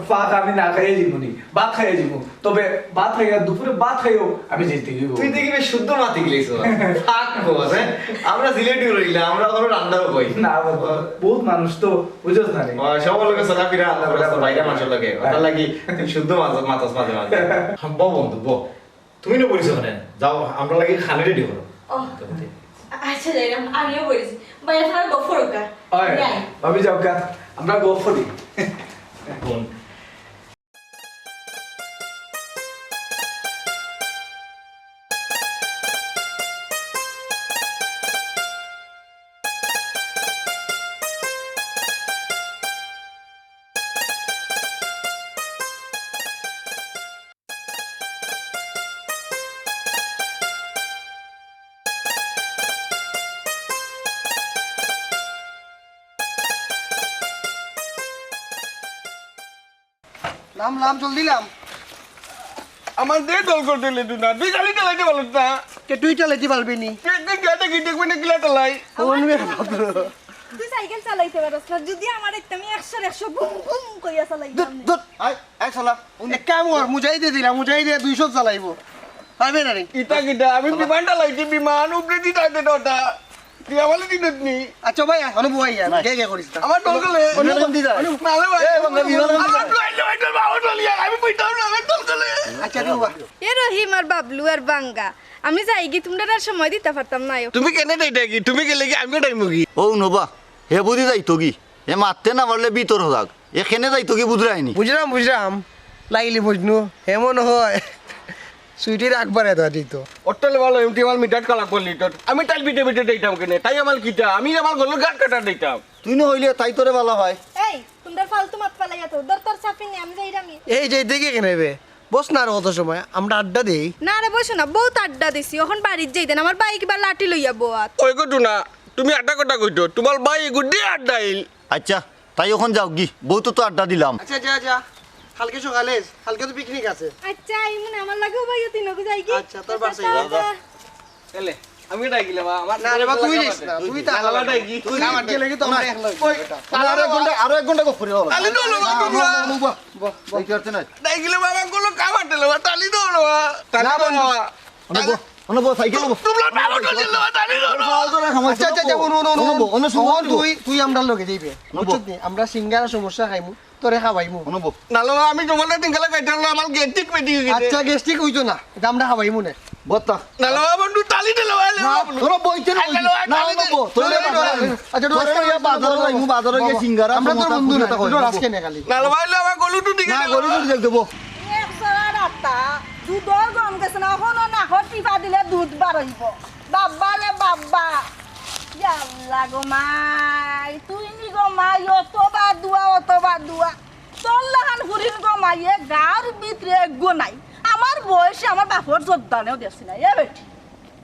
ফাঁক আমি না খাইয়া যাইমু নি, ভাত খাইয়া যাইমু। তবে ভাত খাইয়া, দুপুরে ভাত খাইয়াও আমি যাইতে হইব। তুই দেখি বেশ শুদ্ধ মাতি গেলিস বাবা। ফাঁক বস, হ্যাঁ? আমরা সিলেটি রইলে, আমরা কোনো রান্নাও কই। না বাবা, বহুত মানুষ তো, বুঝছ না রে। ও, সব লোকে চলাফেরা, আল্লাহ রাস্তা বাইরে মানুষের লাগে। ওটার লাগি তুই শুদ্ধ মাছ, মাতাস মাঝে মাঝে। ব বন্ধু, ব। তুমি না বলিস মানে, যাও, আমরা লাগি খানি রেডি করো। ও। আচ্ছা, যাইলাম, আমিও বলিছি। ভাই, আপনারা গফ করুক গা। ওই, যাই। ভাবি যাও গা, আমরা গফ করি। বোন। লাম, লাম, জলদি লাম। আমার দে দল করতে লেটু না, তুই খালি চালাইতে পারস না। কে তুই চালাইতে পারবি নি? তুই, তুই গেটে কি দেখবি না, কিলা চালাই? ও, নুয়ে বাবা। তুই সাইকেল চালাইতে পারস না, যদি আমার একটা আমি একশো একশো বুম বুম কইয়া চালাই। ধুর, ধুর, আয়, আয় শালা। এক কাম কর, মুজাহিদে দিলা, মুজাহিদে দুইশো চালাইবো। পারবে না রে। ইটা কিটা? আমি বিমানটা লাইছি, বিমান উপরে দি তাতে ডটা। তুই আমালে দি দত নি। আচ্ছা ভাই, অনু ভাই, গে গে করিস না। আমার দল গেলে। অনু বন্দি যা। না রে ভাই। এ, বাবা, বিমান বন্দি যা। আমার তো আইলো, আইলো, বাবা, দল ইয়া, আমি বইতাম না, আমার দল গেলে। আচ্ছা রে বাবা। এ রহিম আর বাবলু আর বাঙ্গা, আমি যাই কি, তোমরা আর সময় দিতে পারতাম না। তুমি কেনে যাইতা কি? তুমি গেলে কি আমিও যাইমু কি? ও নবা, হে বুঝি যাইতো কি? এ মাততে না পারলে ভিতর হলাক। এ কেনে যাইতো কি বুঝরায়নি? বুঝরাম, বুঝরাম। লাইলি মজনু, এমন হয়। সুইটির আকবার এত দিত। অট্টালে ভালো, এমটি আমার মিটার কালা করলি তো। আমি তাইল পিঠে পিঠে দিতাম কেনে? তাই আমার কিতা? আমি আমার গলার গাট কাটা দিতাম। তুই না হইলে তাই তোরে ভালো হয়। এই, তোমরা ফালতু মাত ফালাইয়া তো। দর তোর চাপি নি, আমি যাইরামি। এই যে দেখে কেনে বে? বস না আর কত সময়, আমরা আড্ডা দেই। না রে, বসো না, বহুত আড্ডা দিছি। এখন বাড়িত যাইতেন, আমার ভাই কিবা লাঠি লইয়া বওয়াত। ওই গো টুনা, তুমি আড্ডা কথা কইতো, তোমার ভাই এগু দিয়ে আড্ডা আইল। আচ্ছা, তাই এখন যাও গি, বউত তো আড্ডা দিলাম। আচ্ছা, যা, যা, কালকে সকালে, কালকে তো পিকনিক আছে। আচ্ছা, এই মনে আমার লাগেও ভাই তিন ওগু যাই কি? আচ্ছা, তোর বাসায় যা, যা। এলে, আমি ডাকিলে বা, আমার না রে বা, তুই যাস না, তুই তা না, না, ডাকি, তুই তুই না, গেলে কি তো আমরা না, একলা ওই, বেটা। আরো এক ঘন্টা, আরো এক ঘন্টা গপ করি বাবা। তাহলে তো হলো না, না, তোমরা। না, না, বাহ, বাহ, বাহ। এই করতে নাই। ডাকিলে বাবা, কোনো কাম আটে না, তাহলে তো হলো না। তাহলে না, তো বন্ধু। হলো না। অনেক বউ, অনেক বউ, সাইকেল বউ। তোমরা বাবা তো দিল, তাহলে তো হলো না। আচ্ছা, আচ্ছা, আচ্ছা, হুনো, হুনো, হুনো। অনেক বউ, অনেক বউ। তুই, তুই আমরার লগে যাইবে। অনেক বউ। বুঝছত নি? আমরা সিঙ্গারা সমোসা খাইমু। তোরে খাওয়াইমু। অনুভব। নালো, আমি তোমার তিন গালা খাইতাম না, আমার গ্যাস্ট্রিক পেটি হয়ে গেছে। আচ্ছা, গ্যাস্ট্রিক হইতো না, এটা আমরা খাওয়াইমু নে। বত্তা। নালো, বন্ধু, তালি দিলো, ভাই, না, বাবলু। তোরা বইতে না, আই, নালো, না, তালি দে। অনুভব, তোরা নালো, বাজারে নালো। যাইমু, আচ্ছা, তোরা বাজারে বাবা, বাজারে বাবা, যাইমু, বাজারে গিয়ে বাবা। সিঙ্গারা, আমরা তো সমোসা বন্ধু না, খাইমু। তোরা আজকে নে খালি। নালো, ভাই, আমার গলু টুটি না, গেল। গলু টুটি গেল, দেবো। এক জোড়া রাতা, দুধর গম গেছে না, হনো না, হটি পা দিলে দুধ বার হইব। বাবা রে বাবা, ইয়াল্লা গো মাই, তুই নি গো মাই, অত বাদুয়া, অত বাদুয়া। তোর লাখান ফুরির গো মাইয়ে গাঁর ভিতরে এগো নাই। আমার বয়সে আমার বাপর জোরদানেও দেখছি না, এ বেটি।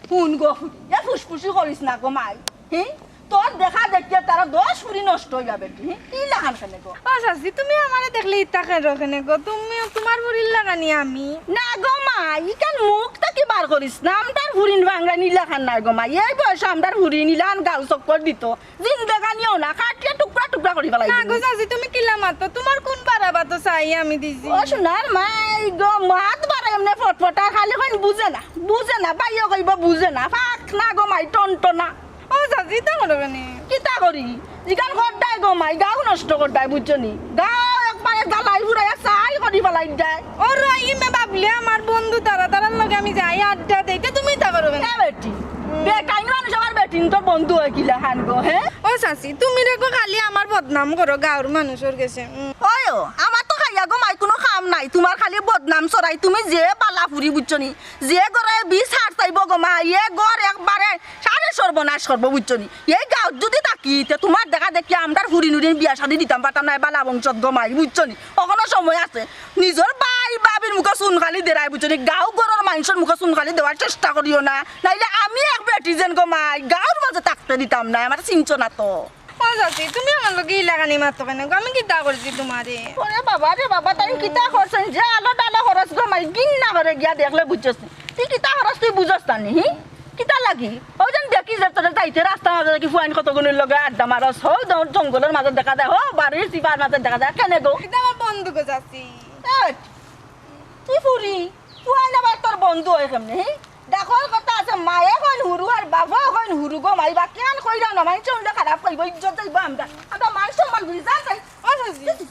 হুন গো ফুরি, এ ফুসফুসি করিস না গো মাই। হি? তোর দেখা দেখিয়া তারা দশ ফুরি নষ্ট অইবা বেটি। হি? ইলাখান কেনে গো? ও চাচি, তুমি আমারে দেখলে ইতা কেনে কেনে গো? তুমি তুমার ফুরির লাখানি আমি। না গো মাই, ইখান মুখ থাকি বার করিস না। আমরার ফুরিন বাংলা ইলাখান নায় গো মাই। এই বয়সে আমরার ফুরিন ইলাখান গাউ চক্কর দিত। জিন্দেগানিও না, কাটিয়া টুকরা টুকরা করি ফালাই না দিমু। গো চাচি, তুমি কিলা মাতো? তুমার কুন বাড়া বাতো চাই আমি দিছি? ও সোনার মাই গো, মাত বাড়াই এমনে ফটফটা, খালি কইন বুঝে না, বুঝে না, বাইও কইবো বুঝে না, ফাক না গো মাই, টনটনা। ও চাচি, ইতা করো কেনে? কিতা করি? ইখান করতায় গো মাই, গাউ নষ্ট করতায়, বুঝছো নি? গাউ একবারে জ্বালাই ফুরাইয়া ছাই করি ফালাই দেয়। ও রহিমে বাবলে আমার বন্ধু তারা, তারার লগে আমি যাই আড্ডা দেই, তে তুমি ইতা করো কেনে? এ বেটি, বেটাইন মানুষ আবার বেটিন্তর বন্ধু অয় কিলাখান গো, হে? ও চাচি, তুমি রে গো খালি আমার বদনাম করো গাউর মানুষর গেছে। উম। ওয়, আমার তো খাইয়া গো মাই কুনু কাম নাই, তুমার খালি বদনাম ছড়াই। তুমি যে বালা ফুরি বুঝছো নি, যে ঘরে বিষ হার চাইবো গো মাই, এ ঘর একবারে সারে সর্বনাশ করবো বুঝছো নি। এই গাউত যুদি থাকি, তে তুমার দেখা দেখি আমরার ফুরিন উরিন বিয়া শাদি দিতাম পারতাম না, এ বালা বংশত গো মাই বুঝছো নি। অখনো সময় আছে। নিজর ভাই ভাবির মুখো চুন কালি দেরায় বুঝছো নি, গাউ ঘরর মানষর মুখো চুন কালি দেওয়ার চেষ্টা করিও না, নাইলে আমি এক বেটি যেন গো মাই গাউর মাঝে থাকতে দিতাম না, আমারে চিনছো না তো। ও চাচি, তুমি আমার লগে ইলাখানি মাতো কেনে গো? আমি কিতা করছি তুমারে? ওরে বাবা রে বাবা, তাইন কিতা করছইন? যে আলো ডালো খরচ গো মাই, ঘিন্না করে গিয়া দেখলে বুঝছস নি। তুই কিতা খরচ তুই বুঝস না নি, হি? কিতা লাগি? অউ যেন দেখি যে তোরে যাইতে রাস্তার মাঝে দেখি ফুয়াইন কতগুনির লগে আড্ডা মারস, হউ জঙ্গলর মাঝে দেখা যায়, হউ বাড়ির চিপার মাঝে দেখা যায়, কেনে গো? ইতা আমার বন্ধু গো চাচি। এই, তুই ফুরি, ফুয়াইন আবার তোর বন্ধু অয় কেমনে, হি? দেখর কথা আছে, মায়ে কইন হুরু আর বাফও কইন হুরু গো মাই, বাকিখান কইরাম না, মানষে হুনলে খারাপ কইবো, ইজ্জত যাইবো আমরার, আমরার মান সম্মান বুঝি যা যাই। ও চাচি,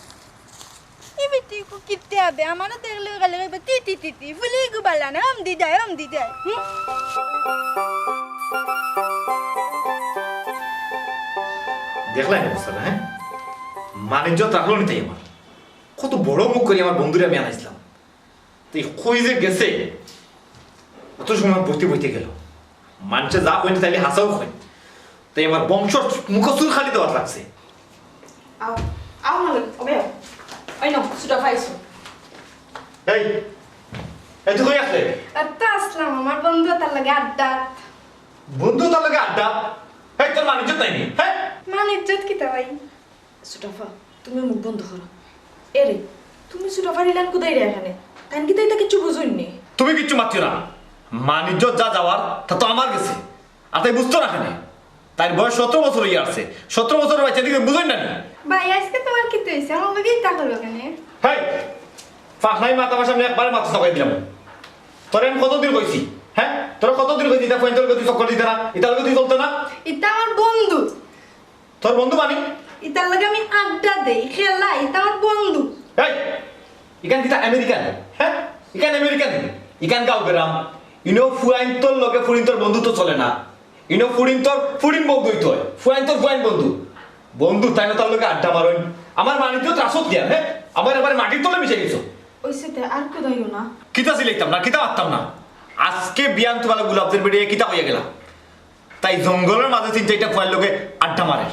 ই বেটি কো কিতা হবে? আমারে দেখলে গেলে কইবো, "তি, তি, তি, তি, ফুলি গু বালা না, অমদি যায়, অমদি যায়।" হুম? দেখলায় নি অবস্থাটা, হে? মান ইজ্জত রাখলো নি তাই আমার। কত বড় মুখ করি আমার বন্ধুরে আমি আনাইছলাম। তে কই যে গেছে, অত সময় বইতে বইতে গেল। মানষে যা কইন তাইলে হাছাউ কইন। তাই আমার বংশর মুখো চুন কালি দেওয়াত লাগছে। আও, আও মালিক, ওবে আও। ওই নাও, ছুটা পাইছো। এই, এই তুই কই আছলে? আর তো আছলাম, আমার বন্ধু তার লগে আড্ডা। বন্ধু তার লগে আড্ডা? এই তোর মান ইজ্জত নাই নি, হে? মান ইজ্জত কিতা ভাই? ছুটাফা, তুমি মুখ বন্ধ করো। এরে, তুমি ছুটাফার ইলান কুদাইরে এখানে? তাইন কিতা ইতা কিচ্ছু বুঝইন নি? তুমি কিচ্ছু মাতিও না। মান ইজ্জত যা যাওয়ার, তা তো আমার গেছে। আর তাই বুঝতো না কেনে? তাইর বয়স সতেরো বছর অইয়া আছে। সতেরো বছরর বাইচ্চা দেখি বুঝইন না নি? ভাই, আইজকে তুমার কিতা অইছে? আমার লগে ইতা করো কেনে? হেই, ফাখনাই মাত আমার সামনে একবারে মাথা চাপাই দিলাম। তোরে আমি কতদিন কইছি, হে? তোরে কতদিন কইছি, ইতা ফুয়াইন্তর লগে তুই চক্কর দিতে না, ইতার লগে তুই চলতে না? ইতা আমার বন্ধু। তোর বন্ধু মানে? ইতার লগে আমি আড্ডা দেই, খেলাই, ইতা আমার বন্ধু। এই, ইখান কিতা আমেরিকা নি? হে? ইখান আমেরিকা নি? ইখান গাঁও গ্রাম। ইনো ফুয়াইন্তর লগে ফুরিন্তর বন্ধুত্ব চলে না। ইনো ফুরিন্তর ফুরিন বন্ধু অইতো অয়। ফুয়াইন্তর ফুয়াইন বন্ধু। বন্ধু, তাইন তার লগে আড্ডা মারইন। আমার মান ইজ্জত রাখছত কিয়ার, হে? আমার এবারে মাটির তলে মিশাই গেছো। অইছে তে, আর কুদাইও না। কিতা চিল্লাইতাম না, কিতা মাততাম না। আইজকে বিয়ান তুমার গোলাপদের বেড়ে কিতা কইয়া গেলা? তাই জঙ্গলর মাঝে তিন চাইরটা ফুয়াইর লগে আড্ডা মারের।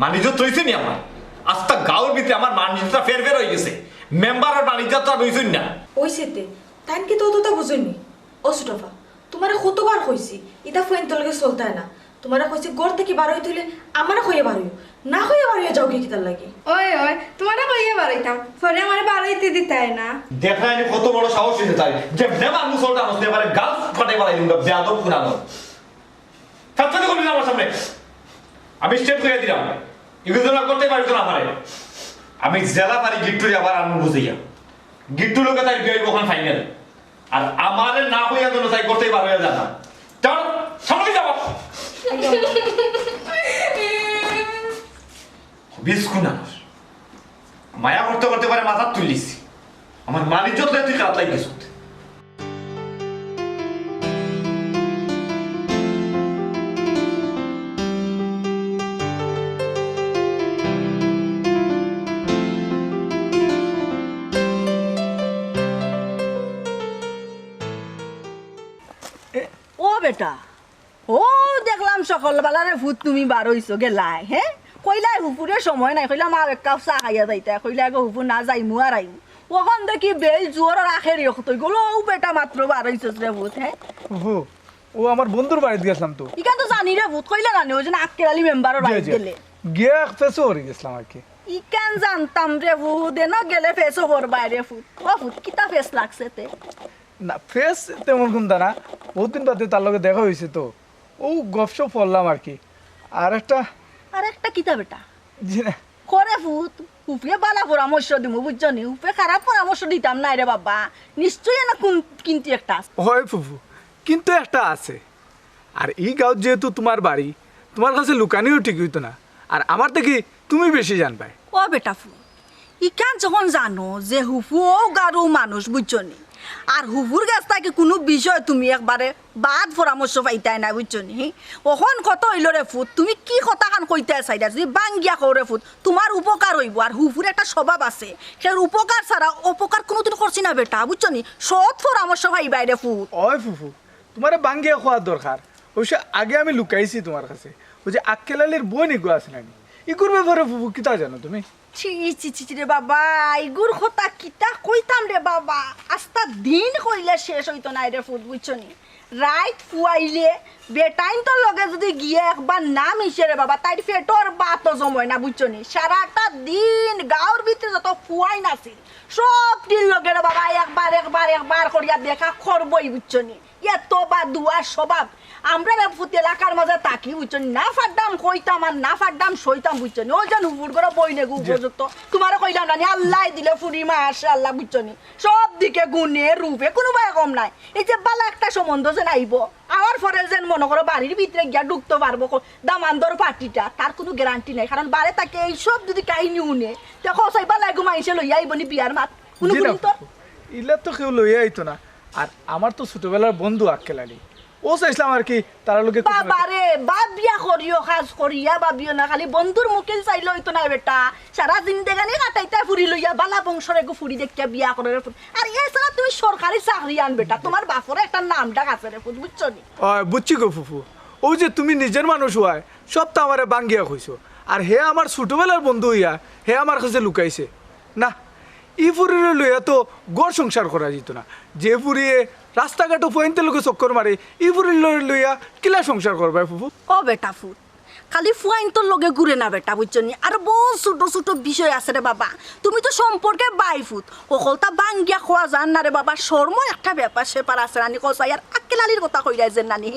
মান ইজ্জত রইছে নি আমার? আস্তা গাঁওর ভিতরে আমার মান ইজ্জতটা ফের ফের অইগেছে। মেম্বারর মান ইজ্জতটা রইছইন না। অইছে তে, তাইন কিতা অততা বুঝইন নি? ও ছুটাফা, তুমারে কতবার কইছি, ইতা ফুয়াইন্তর লগে চলতায় না। তুমারে কইছি ঘর থাকি বারইতে অইলে আমারে কইয়া বারইও, না কইয়া বারইয়া যাওগি কিতার লাগি? ওই, ওই, তুমারে কইয়া বারইতাম, পরে আমারে বারইতে দিতায় না। দেখরায় নি কত বড় সাহস অইছে তাইর, যেমনে মারমু চলটা নষ্ট এবারে গাল ফাটাই বালাই দিমু, বেয়াদব কুনানো। ফাতফাতি করবি না আমার সামনে। আমি straight কইয়া দিলাম, ইগুলো না করতে পারি তো না পারে। আমি যেলা পারি গিট্টুরে আবার আনমু বুঝাইয়া। গিট্টুর লগে তাইর বিয়া অইবো অখন final। আর আমারে না কইয়া যেন তাই করতেই পারো না। যাও, সামনে যাও। বিস্কুট আনস। মায়া করতে করতে পারে মাথাত তুলিস। আমার মান ইজ্জত লইয়া তুই খারাপ লাগিস। ও বেটা, ও দেখলাম সকালবেলারে ফুত তুমি বারইছো গেলায়, হে? কইলায় হুফুরে সময় নাই, কইলাম আও এক কাপ চা খাইয়া যাইতায়, কইলায় গো হুফু না যাইমু আর আইমু। অখন দেখি বেইল জুয়ারর আখেরি অক্ত অইগেলো, ও বেটা মাত্র বারইছস রে ফুত, হে? হুফু, ও আমার বন্ধুর বাড়িত গেছলাম তো। ইখান তো জানি রে ফুত, কইলা জানি, ওই যে আক্কেল আলী মেম্বারর জি, বাড়িত জি। গেলে। গিয়া এক ফেসও করি গেছলাম আর কি। ইখান জানতাম রে ফুত, এনো গেলে ফেসও করবায় রে ফুত। ও ফুত, কিতা ফেস লাগছে তে? না, ফেস তেমন কুনতা না, বহুত দিন বাদে তার লগে দেখা অইছে তো, ও গপসপ করলাম আর কি। আর একটা আর একটা কিতা বেটা? জি না। করে ফুত, ফুফুয়ে বালা পরামর্শ দিমু, বুঝছো নি? ফুফুয়ে খারাপ পরামর্শ দিতাম নায় রে বাবা, নিশ্চয়ই এনো কুন কিন্তু একটা আছে। হয় ফুফু, কিন্তু একটা আছে। আর ই গাঁওত যেহেতু তুমার বাড়ি, তুমার কাছে লুকানিও ঠিক অইতো না। আর আমার থাকি তুমি বেশি জানবায়। ও বেটা ফুত, ইখান যখন জানো যে ফুফু অউ গাঁওর মানুষ, বুঝছো নি? আর ফুফুর গেছ থাকি কুনু বিষয় তুমি একবারে বাদ পরামর্শ পাইতায় না, বুঝছো নি? অখন কথা অইলো রে ফুত, তুমি কি কথাখান কইতায় চাইরায়? যদি ভাঙ্গিয়া কও রে ফুত, তুমার উপকার অইবো। আর ফুফুর একটা স্বভাব আছে, কেউর উপকার ছাড়া অপকার কুনুদিন করছি না বেটা, বুঝছো নি? সৎ পরামর্শ পাইবায় রে ফুত। ওই ফুফু, তুমারে ভাঙ্গিয়া কওয়ার দরকার। অবশ্য আগে আমি লুকাইছি তুমার কাছে। ওই যে আক্কেল আলীর বইন ইগু আছে না নি? ইগুর ব্যাপারে ফুফু কিতা জানো তুমি? ছি, ছি, ছি, ছি রে বাবা, ইগুর কথা কিতা কইতাম রে বাবা, আস্তা দিন কইলে শেষ অইতো নায় রে ফুত, বুঝছো নি? রাইত ফুয়াইলে বেটাইন্তর লগে যদি গিয়া একবার না মিশে রে বাবা, তাইর পেটর ভাতও জময় না, বুঝছো নি? সারাটা দিন গাঁওর ভিতরে যত ফুয়াইন আছিল, সবটির লগে রে বাবা একবার, একবার, একবার করিয়া দেখা করবোই, বুঝছো নি? এত বাদুয়ার স্বভাব। আমরা রে ফুত এলাকার মাঝে থাকি, বুঝছো নি? না ফাড্ডাম কইতাম আর না ফাড্ডাম সইতাম, বুঝছো নি? ওই যে ফুফুর ঘরর বইন ইগু জি। উপযুক্ত। তুমারে কইলাম না নি, আল্লায় দিলে ফুরি, মাশাআল্লাহ, বুঝছো নি? সব দিকে গুণে রূপে কুনুবায় কম নায়। এই যে বালা একটা সম্বন্ধ যেন আইবো, আওয়ার পরে যেন মনো করো বাড়ির ভিতরে গিয়া ঢুকতো পারবো কো-, দামান্দর পার্টিটা, তার কুনু গ্যারান্টি নাই। কারণ বারে থাকে এই সব যদি কাহিনী হুনে, তে কও চাই বালা ইগু মাইনষে লইয়া আইবো নি বিয়ার মাত? কুনু জি না, কুনু তো ফুফু। ইলা তো কেউ লইয়া আইতো না। আর আমার তো ছোটবেলার বন্ধু আক্কেল আলী। ও চাইছলাম আর কি, তার লগে কুনু বাবা রে, বাপ বিয়া করিও, কাজ করিয়া ভাবিও না, খালি বন্ধুর মুখিল চাইলে অইতো নায় বেটা। সারা জিন্দেগানি কাটাইতায় ফুরি লইয়া, বালা বংশর এগু ফুরি দেখিয়া বিয়া করো রে ফুত। আর এছাড়া তুমি সরকারি চাকরিয়ান বেটা, তুমার বাপর একটা নাম ডাক আছে রে ফুত, বুঝছো নি? অয়, বুঝছি গো ফুফু। অউ যে তুমি নিজর মানুষ অওয়ায়, সবতা আমারে ভাঙ্গিয়া কইছো। আর হে আমার ছোটবেলার বন্ধু অইয়া, হে আমার কাছে লুকাইছে। না, ই ফুরিরে লইয়া তো ঘর সংসার করা যাইতো না। যে ফুরিয়ে রাস্তাঘাটো ফুয়াইন্তর লগে চক্কর মারে, ই ফুরিরে লইয়া কিলা সংসার করবায় ফুফু? ও বেটা ফুত, খালি ফুয়াইন্তর লগে ঘুরে না বেটা, বুঝছো নি? আর বহুত ছোট ছোট বিষয় আছে রে বাবা। তুমি তো সম্পর্কে বাই ফুত, হকলতা ভাঙ্গিয়া কওয়া যার না রে বাবা। শরমর একটা ব্যাপার স্যাপার আছে না নি, কও চাই। আর আক্কেল আলীর কথা কইরায় যে না নি,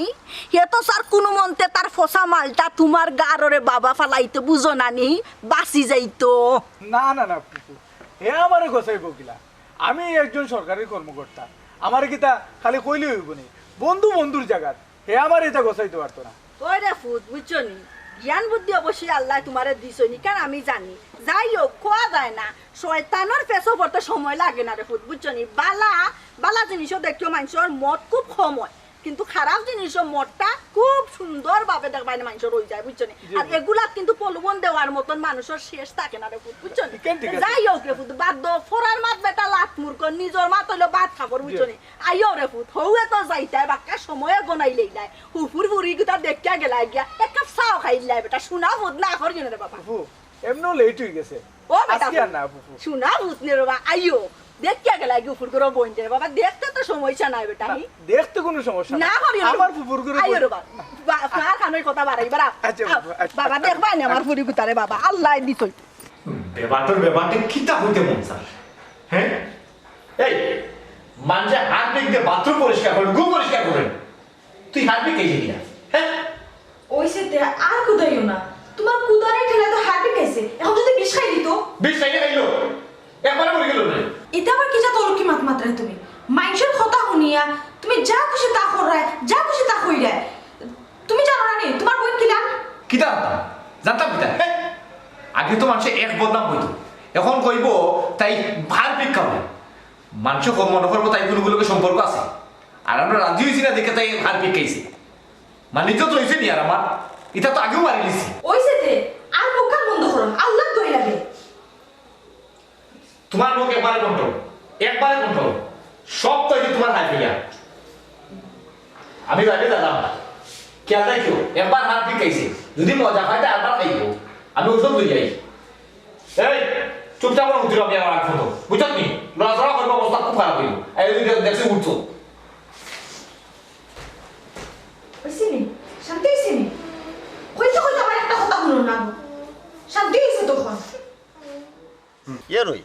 হে তো স্যার কুনু মন্তে তার ফসা মালটা তুমার গারো রে বাবা ফালাইতো, বুঝো না নি, বাঁচি যাইতো। না, না, না, ফুফু, হে আমারে গছাইবো কিলা? আমি একজন সরকারি কর্মকর্তা, আমারে কিতা খালি কইলে অইবো নি? বন্ধু বন্ধুর জাগাত, হে আমারে ইতা গছাইতো পারতো না। ওই রে ফুত, বুঝছো নি? জ্ঞান বুদ্ধি অবশ্যই আল্লায় তুমারে দিছইন, ইখান আমি জানি। যাই হোক, কওয়া যায় না, শয়তানর পেছো পড়তে সময় লাগে না রে ফুত, বুঝছো নি? বালা, বালা জিনিসও দেখিও মাইনষর মত খুব কম অয়, কিন্তু খারাপ জিনিসও মতটা খুব সুন্দর ভাবে দেখবায় না মাইনষর অই যায়, বুঝছো নি? জি, আর জি। এগুলাত কিন্তু প্রলোভন দেওয়ার মতন মানষর শেষ থাকে না রে ফুত, বুঝছো নি? ইখান ঠিক আছে। যাই হোক রে ফুত, বাদ দেও, ফরার মাত বেটা লাত মূর্খ, নিজর মাত অইলো ভাত খাবর, বুঝছো জি। নি? আইও রে ফুত, হউয়ে তো যাইতায়, বাক্কা সময়ে গনাই লইলায়। ফুফুর ফুরি গুতা দেখিয়া গেলায় গিয়া, এক কাপ চাও খাইলায় বেটা, সোনা ফুত না করিও না রে বাবা। ফুফু, এমনেও লেট অই গেছে। ও বেটা আজকে আর ফুত, না, ফুফু। সোনা ফুত নে রে বাবা, আইও। দেখিয়া গেলায় গি ফুফুর ঘরর বইনরে রে বাবা, দেখতে তো সমস্যা নাই বেটা, না, হি? দেখতে কুনু সমস্যা না নাই। করিও না। আমার ফুফুর ঘরর আইও বইন রে বাবা। বা-, আর খানোর কথা বাড়াই, বাড়া। আচ্ছা, আও, ফুফু, আচ্ছা, বাবা, আচ্ছা। দেখবায় নি আমার ফুরি গুতারে বাবা, আল্লায় দিছইন। বেবাটর বেবাটে কিতা কইতে মন চার? হ্যাঁ? এই, মানষে হারপিক দিয়া বাথরুম পরিষ্কার করে, গু পরিষ্কার করে। তুই হারপিক খাইছে কিনা? হ্যাঁ? অইছে তে, আর কুদাইও না। তুমার কুদানির ঠেলায় তো হারপিক খাইছে। অখন যদি বিষ খাই দিতো? বিষ খাইলে খাইলো। একবারে মরি গেলো না। ইতা আবার কি জাত অলক্ষী মাত মাতরায় তুমি? মাইনষর কথা হুনিয়া তুমি যা খুশি তা কররায়, যা খুশি তা কইরায়। তুমি জানো না নি, তুমার বইন কিলা? কিতা জানতাম? জানতাম কিতা? হ্যাঁ? আগে তো মানষে এক বদনাম কইতো, অখন কইবো তাই হারপিক খাওয়ায়। মানষে কম মনো করবো তাই কুনুগুর লগে সম্পর্ক আছে। আর আমরা রাজি অইছি না দেখে তাই হারপিক খাইছে। মানে ইজ্জত রইছে নি আর আমার? ইতা তো আগেউ মারি দিছি। অইছে তে, আর মুখখান বন্ধ করো, আল্লার দোহাই লাগে। তুমার মুখ একবারে কন্ট্রোল, একবারে কন্ট্রোল। সব তো অইছে তুমার হারপিক। আমি বাইরে যাইতাম না। খেয়াল রাখিও, একবার হারপিক খাইছে, যদি মজা পায় তে আরবার খাইবো। আমি ঔষধ লই যাই। এই, চুপচাপ করে উঠিল, আমি আর রাখবো তো। বুঝছত নি? লড়াচড়া করবো, অবস্থা খুব খারাপ অইবো। এই, ওই যে দেখছি উঠছো। অইছে নি? শান্তি অইছে নি? কইতে কইতে আমার একটা কথা হুনো না। শান্তি অইছে তখন। এ রই,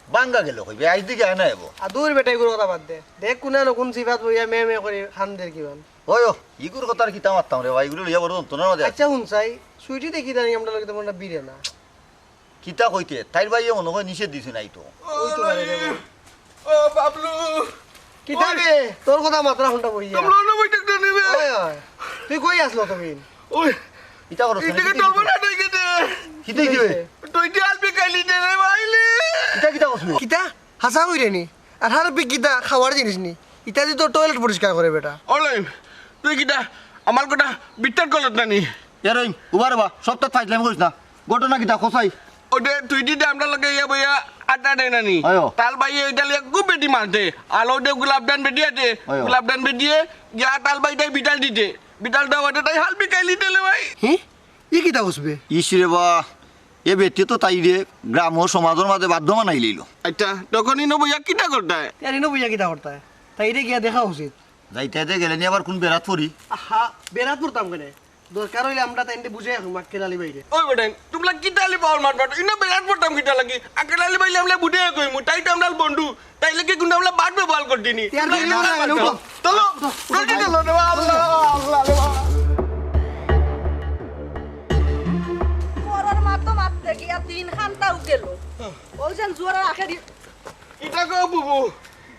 বাঙ্গা গেল কইবে, আইজ দিকে আনা এবো। আদুর বেটা, ইগুর কথা বাদ দে। দেখ কুনা নকুন সিফাত বইয়া মে মে করি খান দের কিমান। ওই ও, ইগুর কথার কিতা মারতাম রে ভাই, ইগুরে লইয়া বড় যন্ত্রণার মাঝে আছি। আচ্ছা হুন চাই, সুইটি দেখি জানি আমরা লগে তেমন একটা বিরে না। কিতা কইতে, তাইর ভাইয়ে মনে হয় নিষেধ দিছে নাই তো। ওই তো পারে রে ভাই। ও বাবলু, কিতা রে? তোর কথা মাত্রা হুনটা বইয়া। তোমরা অন্য বৈঠক না নিবে? ওই, ওই। তুই কই আসলো তুমি? ওই, ইটা করছ না, ইটাকে ইটা টলবো না, তুই কেটে। কিতা হইছে? তুই যে আলবি খাইলি দে রে ভাইলে। কিতা, কিতা করছ? কিতা? হাছা কইরে নি? আর হারপিক কিতা খাওয়ার জিনিস নি? ইতা দি তো টয়লেট পরিষ্কার করে বেটা। অনলাইন, তুই কিতা আমার কথা বিট্টার কলত না নি? এ রহিম, উবা রে বা, সবটা ফাইজলামি করিস না। ঘটনা কিতা, কসাই? ওদে তুই দিতে আমরা লগে ইয়া বইয়া আড্ডা দেয় না নি? অয়। তাল ভাই ওইটা লিয়ে খুব বেটি মারতে। আর ওদে গোলাপ দান বেটি আছে। অয়। গোলাপ দান বেটিয়ে গিয়া তাল ভাই তাই বিটাল দিতে। বিটাল দেওয়া ওটা তাই হালবি খাইলি দিলে ভাই। হি? ই কিতা কসবে? ইস রে বা, এ বেটি তো তাইরে গ্রাম ও সমাজর মাঝে বাধ্য বানাই লইল। আচ্ছা, তখন ইনো বইয়া কিতা করতায়? আর ইনো বইয়া কিতা করতায়? তাইরে গিয়া দেখা উচিত। যাইতে যাইতে গেলে নি আবার কোন বেড়াত পড়ি? আহা, বেড়াত পড়তাম কেনে? দরকার অইলে আমরা তাইনরে বুঝাই রাখমু আক্কেল আলী ভাইরে। ওই বেটাইন, তুমরা কিতা আলী বাউল মাত মাতো? ইনো বেড়াত পড়তাম কিতা লাগি? আক্কেল আলী ভাইরে আমরা বুঝাই কইমু, তাই তো আমরার বন্ধু। তাইলে কি কুনু আমরা বাদ ব্যবহার করছি নি? ইয়ার তুমরা বেড়াত ইনো পড়তাম। চলো, চলো, চলো রে, আল্লাহ, আল্লাহ রে বাবা। মরার মাতো মারতে গিয়া দিন খান্তাও গেল। ওই যেন জোরে রাখে দি- ইটা গো বুবু,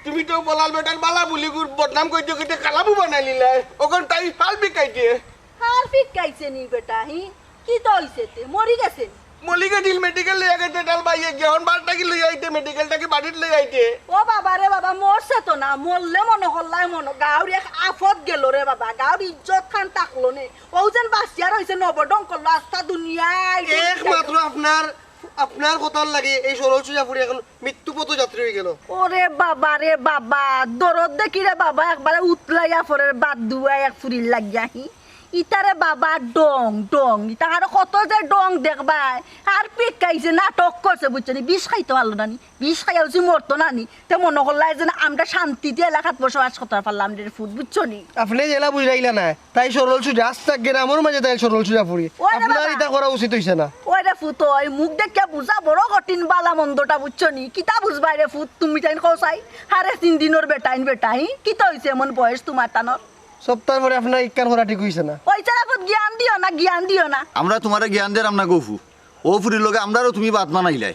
তুমি তো বলাল বেটার বালা বুলি গুর বদনাম কইতে কইতে কালা বুবা নাইলিলাই। ওখান তাই হাল বিকাইতে। হাল বিকাইছে নি বেটা, হি? কিতা অইছে তে? মরি গেছে নি? মলি গেছিল মেডিকেল লইয়া গেছে তাল ভাইয়ে গিয়া। অন বারটা কি লইয়া আইতে, মেডিকেল থাকি বাড়িত লইয়া আইতে। ও বাবা রে বাবা, মরছে তো না, মরলে মনো করলাই মনো, গাউর এক আফত গেল রে বাবা, গাউর ইজ্জত খান থাকলো নে। ও যেন বাঁচিয়া রইছে, নবডং করলো, আস্তা দুনিয়ায় একমাত্র আপনার, আপনার কথার লাগি এই সরল সুজা ফুরি এখন মৃত্যু পথযাত্রী অই গেল। ওরে বাবা রে বাবা, দরদ দেখি রে বাবা, একবারে উতলাইয়া পড়ের বাদ দুয়া এক ফুরির লাগিয়া হি। ইতারে বাবা ডং ডং, ইতা আরো কত যে ডং দেখবায়। আর পিকাইছে, নাটক করছে, বুঝছো নি? বিষ খাইতো পারলো না নি, বিষ খাইয়া উচি মরতো না নি। তে মনো করলা যে না, আমরা শান্তিতে এলাকাত বসবাস করতাম পারলাম রে ফুত, বুঝছো নি? আপনে যেলা বুঝাইলা না, তাই সরল সুজা, আস্তা গ্রামর মাঝে তাই সরল সুজা ফুরি। ওরে আপনার বাবা। ইতা করা উচিত অইছে না। ওরে ফুত, ওই মুখ দেখিয়া বুঝা বড় কঠিন, বালা মন্দটা বুঝছো নি? কিতা বুঝবায় রে ফুত, তুমি তাইন কও চাই। হারে তিন দিনর বেটাইন বেটাইন, কিতা অইছে এমন বয়স তুমার তানর? সপ্তাহ পরে আপনার ইকান করা ঠিক অইছে না। ওই চারা ফুত জ্ঞান দিও না, জ্ঞান দিও না। আমরা তুমারে জ্ঞান দের আমরা গফু। ও ফুরির লগে আমরারও তুমি বাদ বানাইলাই।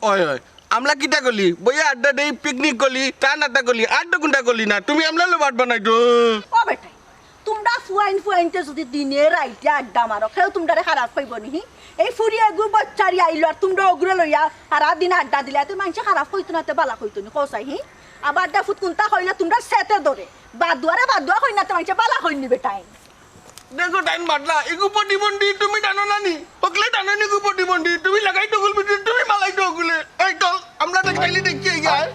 ওই, ওই, আমরা কিতা করলি? বইয়া আড্ডা দেই, পিকনিক করলি, তা নাতা করলি, আর তো কোনটা করলি না। তুমি আমরার লগে বাদ বানাইতো। ও বেটা, তুমরা ফুয়াইন ফুয়াইনতে যদি দিনে রাইতে আড্ডা মারো, কেউ তুমরারে খারাপ কইবো নি, হি? এই ফুরি এগু বচ্চারি আইলো আর তুমরা ওগুরে লইয়া সারা দিন আড্ডা দিলে, তে মানষে খারাপ কইতো না, তে বালা কইতো নি, কও চাই, হি? আবার দে ফুত কুন্তা কইলে তুমরা সেতে ধরে। বাদুয়ারে বাদুয়া কই না, তে মানষে বালা কইন নি বেটাইন। দেখো, তাইন মাতলা, ইগু প্রতিবন্ধী, তুমি জানো না নি? হকলে জানো নি ইগু প্রতিবন্ধী? তুমি লাগাই তো গুল ভিতরে, তুমি মালাই তো গুলে। এই চল, আমরা দেখ খাইলে দেখি এই গায়।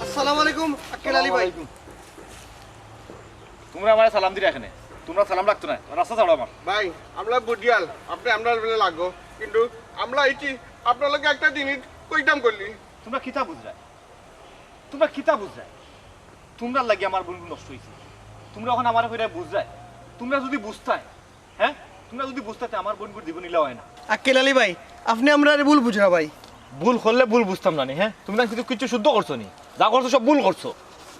আসসালামু আলাইকুম, আক্কেল আলী ভাই। তুমরা আমারে সালাম দিরা কেনে? তুমরার সালাম লাগতো নায়, রাস্তা ছাড়ো আমার। ভাই, আমরা বুঝিয়াল, আপনে আমরার বেলা লাগো, কিন্তু আমরা আইছি আপনার লগে একটা জিনিস কইতাম করলি। তুমরা কিতা বুঝরায়? তুমরা কিতা বুঝরায়? তুমরার লাগি আমার বইনগুর নষ্ট অইছে। তুমরা অখন আমারে কইরায় বুঝরায়? তুমরা যদি বুঝতায়, হে? তুমরা যদি বুঝতায় তে আমার বইনগুর জীবন ইলা অয় না। আক্কেল আলী ভাই, আপনে আমরারে ভুল বুঝরা ভাই। ভুল করলে ভুল বুঝতাম না নি, হে? তুমরা কিন্তু কিচ্ছু শুদ্ধ করছো নি, যা করছো সব ভুল করছো।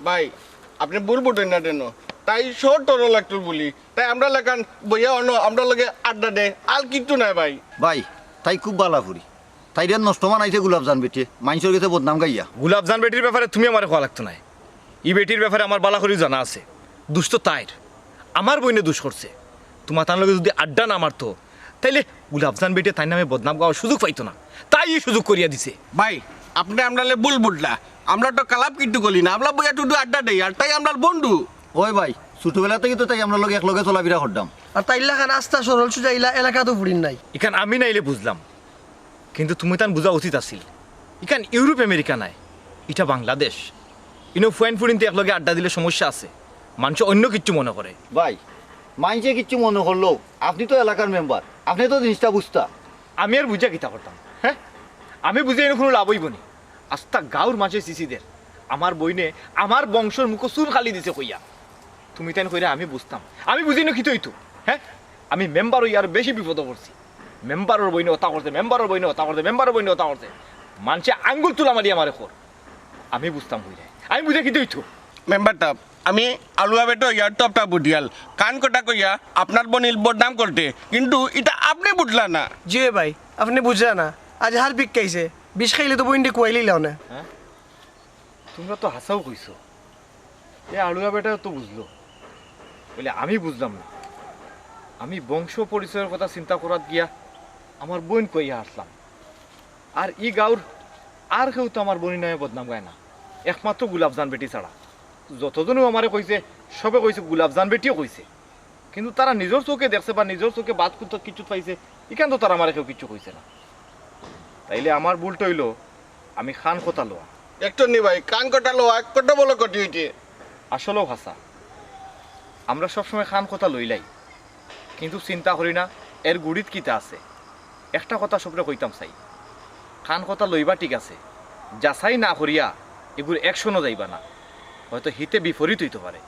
ভাই, আপনে ভুল বুঝইন না কেনে? তাই শর্ট তরল একটু বুলি, তাই আমরার লাখান বইয়া অনো, আমরার লগে আড্ডা দে, আর কিচ্ছু নায় ভাই। ভাই, তাই খুব বালা ফুরি। তাইরে নষ্ট বানাইছে গোলাপজান বেটিয়ে, মাইনষর গেছে বদনাম গাইয়া। গোলাপজান বেটির ব্যাপারে তুমি আমারে কওয়া লাগতো নায়। ই বেটির ব্যাপারে আমার বালা করি জানা আছে। দুষ তো তাইর। আমার বইনে দুষ করছে। তুমা তান লগে যদি আড্ডা না মারতো, তাইলে গোলাপজান বেটিয়ে তাইর নামে বদনাম গাওয়ার সুযোগ পাইতো না। তাই ই সুযোগ করিয়া দিছে। ভাই, আপনে আমরারে ভুল বুঝলা। আমরা তো কালাপ কিচ্ছু করলি না। আমরা বইয়া টুডু আড্ডা দেই, আর তাই আমরার বন্ধু। ওই ভাই, ছোটবেলা থাকি তো তাই আমরার লগে একলগে চলাফিরা করতাম। আর তাইর লাখান আস্তা সরল সুজা ইলা এলাকাত তো ফুরির নাই। ইখান আমি নাইলে বুঝলাম। কিন্তু তুমি তান বুঝা উচিত আছিল। ইখান ইউরোপ আমেরিকা নায়, ইটা বাংলাদেশ। ইনো ফুয়াইন ফুড়িন্তে একলগে আড্ডা দিলে সমস্যা আছে, মানষে অইন্য কিচ্ছু মনে করে। ভাই, মাইনষে কিচ্ছু মনে করলেও আপনি তো এলাকার মেম্বার, আপনি তো জিনিসটা বুঝতা। আমি আর বুঝিয়া কিতা করতাম? হ্যাঁ, আমি বুঝিয়া ইনো কুনু লাভ অইবো নি? আস্তা গাঁওর মাঝে সিসিদের আমার বইনে আমার বংশর মুখো চুন কালি দিছে কইয়া। তুমি তাইন কইরা আমি বুঝতাম, আমি বুঝিনো কিতা অইতো? হ্যাঁ, আমি মেম্বার অইয়া আরো বেশি বিপদো পড়ছি। মেম্বারর বইনে অতা করছে, মেম্বারর বইনে অতা করছে, মেম্বারর বইনে অতা করছে। মানষে আঙ্গুল তুলা মারি আমারে কর, আমি বুঝতাম কইরা, আমি বুঝিয়া কিতা অইতো? মেম্বার সাব, আমি আলুয়া বেটা ইয়ার তো আপনার বুঝিয়াল, কান কটা কইয়া আপনার বইনর বদনাম করতে, কিন্তু ইটা আপনি বুঝলা না। জি ভাই, আপনি বুঝলা না। আজ হার বিকাইছে, বিষ খাইলে তো বইনরে কুয়াইলিলাও না। হ্যাঁ, তোমরা তো হাছাউ কইছো, এ আলুয়া বেটাও তো বুঝলো, বলে আমি বুঝলাম না। আমি বংশ পরিচয়র কথা চিন্তা করাত গিয়া আমার বইন কইয়া আসলাম। আর ই গাঁওর আর কেউ তো আমার বইনর নামে বদনাম গায় না, একমাত্র গুলাবজান বেটি ছাড়া। যতজনেও আমারে কইছে, সবে কইছে, গুলাবজান বেটিও কইছে। কিন্তু তারা নিজর চোখে দেখছে বা নিজর চোখে বাদ কুত্তা কিচ্ছু পাইছে, ইখান তো তারা আমারে কেউ কিচ্ছু কইছে না। তাইলে আমার ভুলটা অইলো আমি কান কথা লওয়া। একটু নি ভাই, কান কথা লওয়া এক কথা বলো কটি হইতে। আসলেও হাছা, আমরা সবসময় কান কথা লইলাই, কিন্তু চিন্তা করি না এর গুড়িত কিতা আছে। একটা কথা সবরে কইতাম চাই, কান কথা লইবা ঠিক আছে, যাচাই না করিয়া এগুর অ্যাকশনও যাইবা না, হয়তো হিতে বিপরীত অইতো পারে।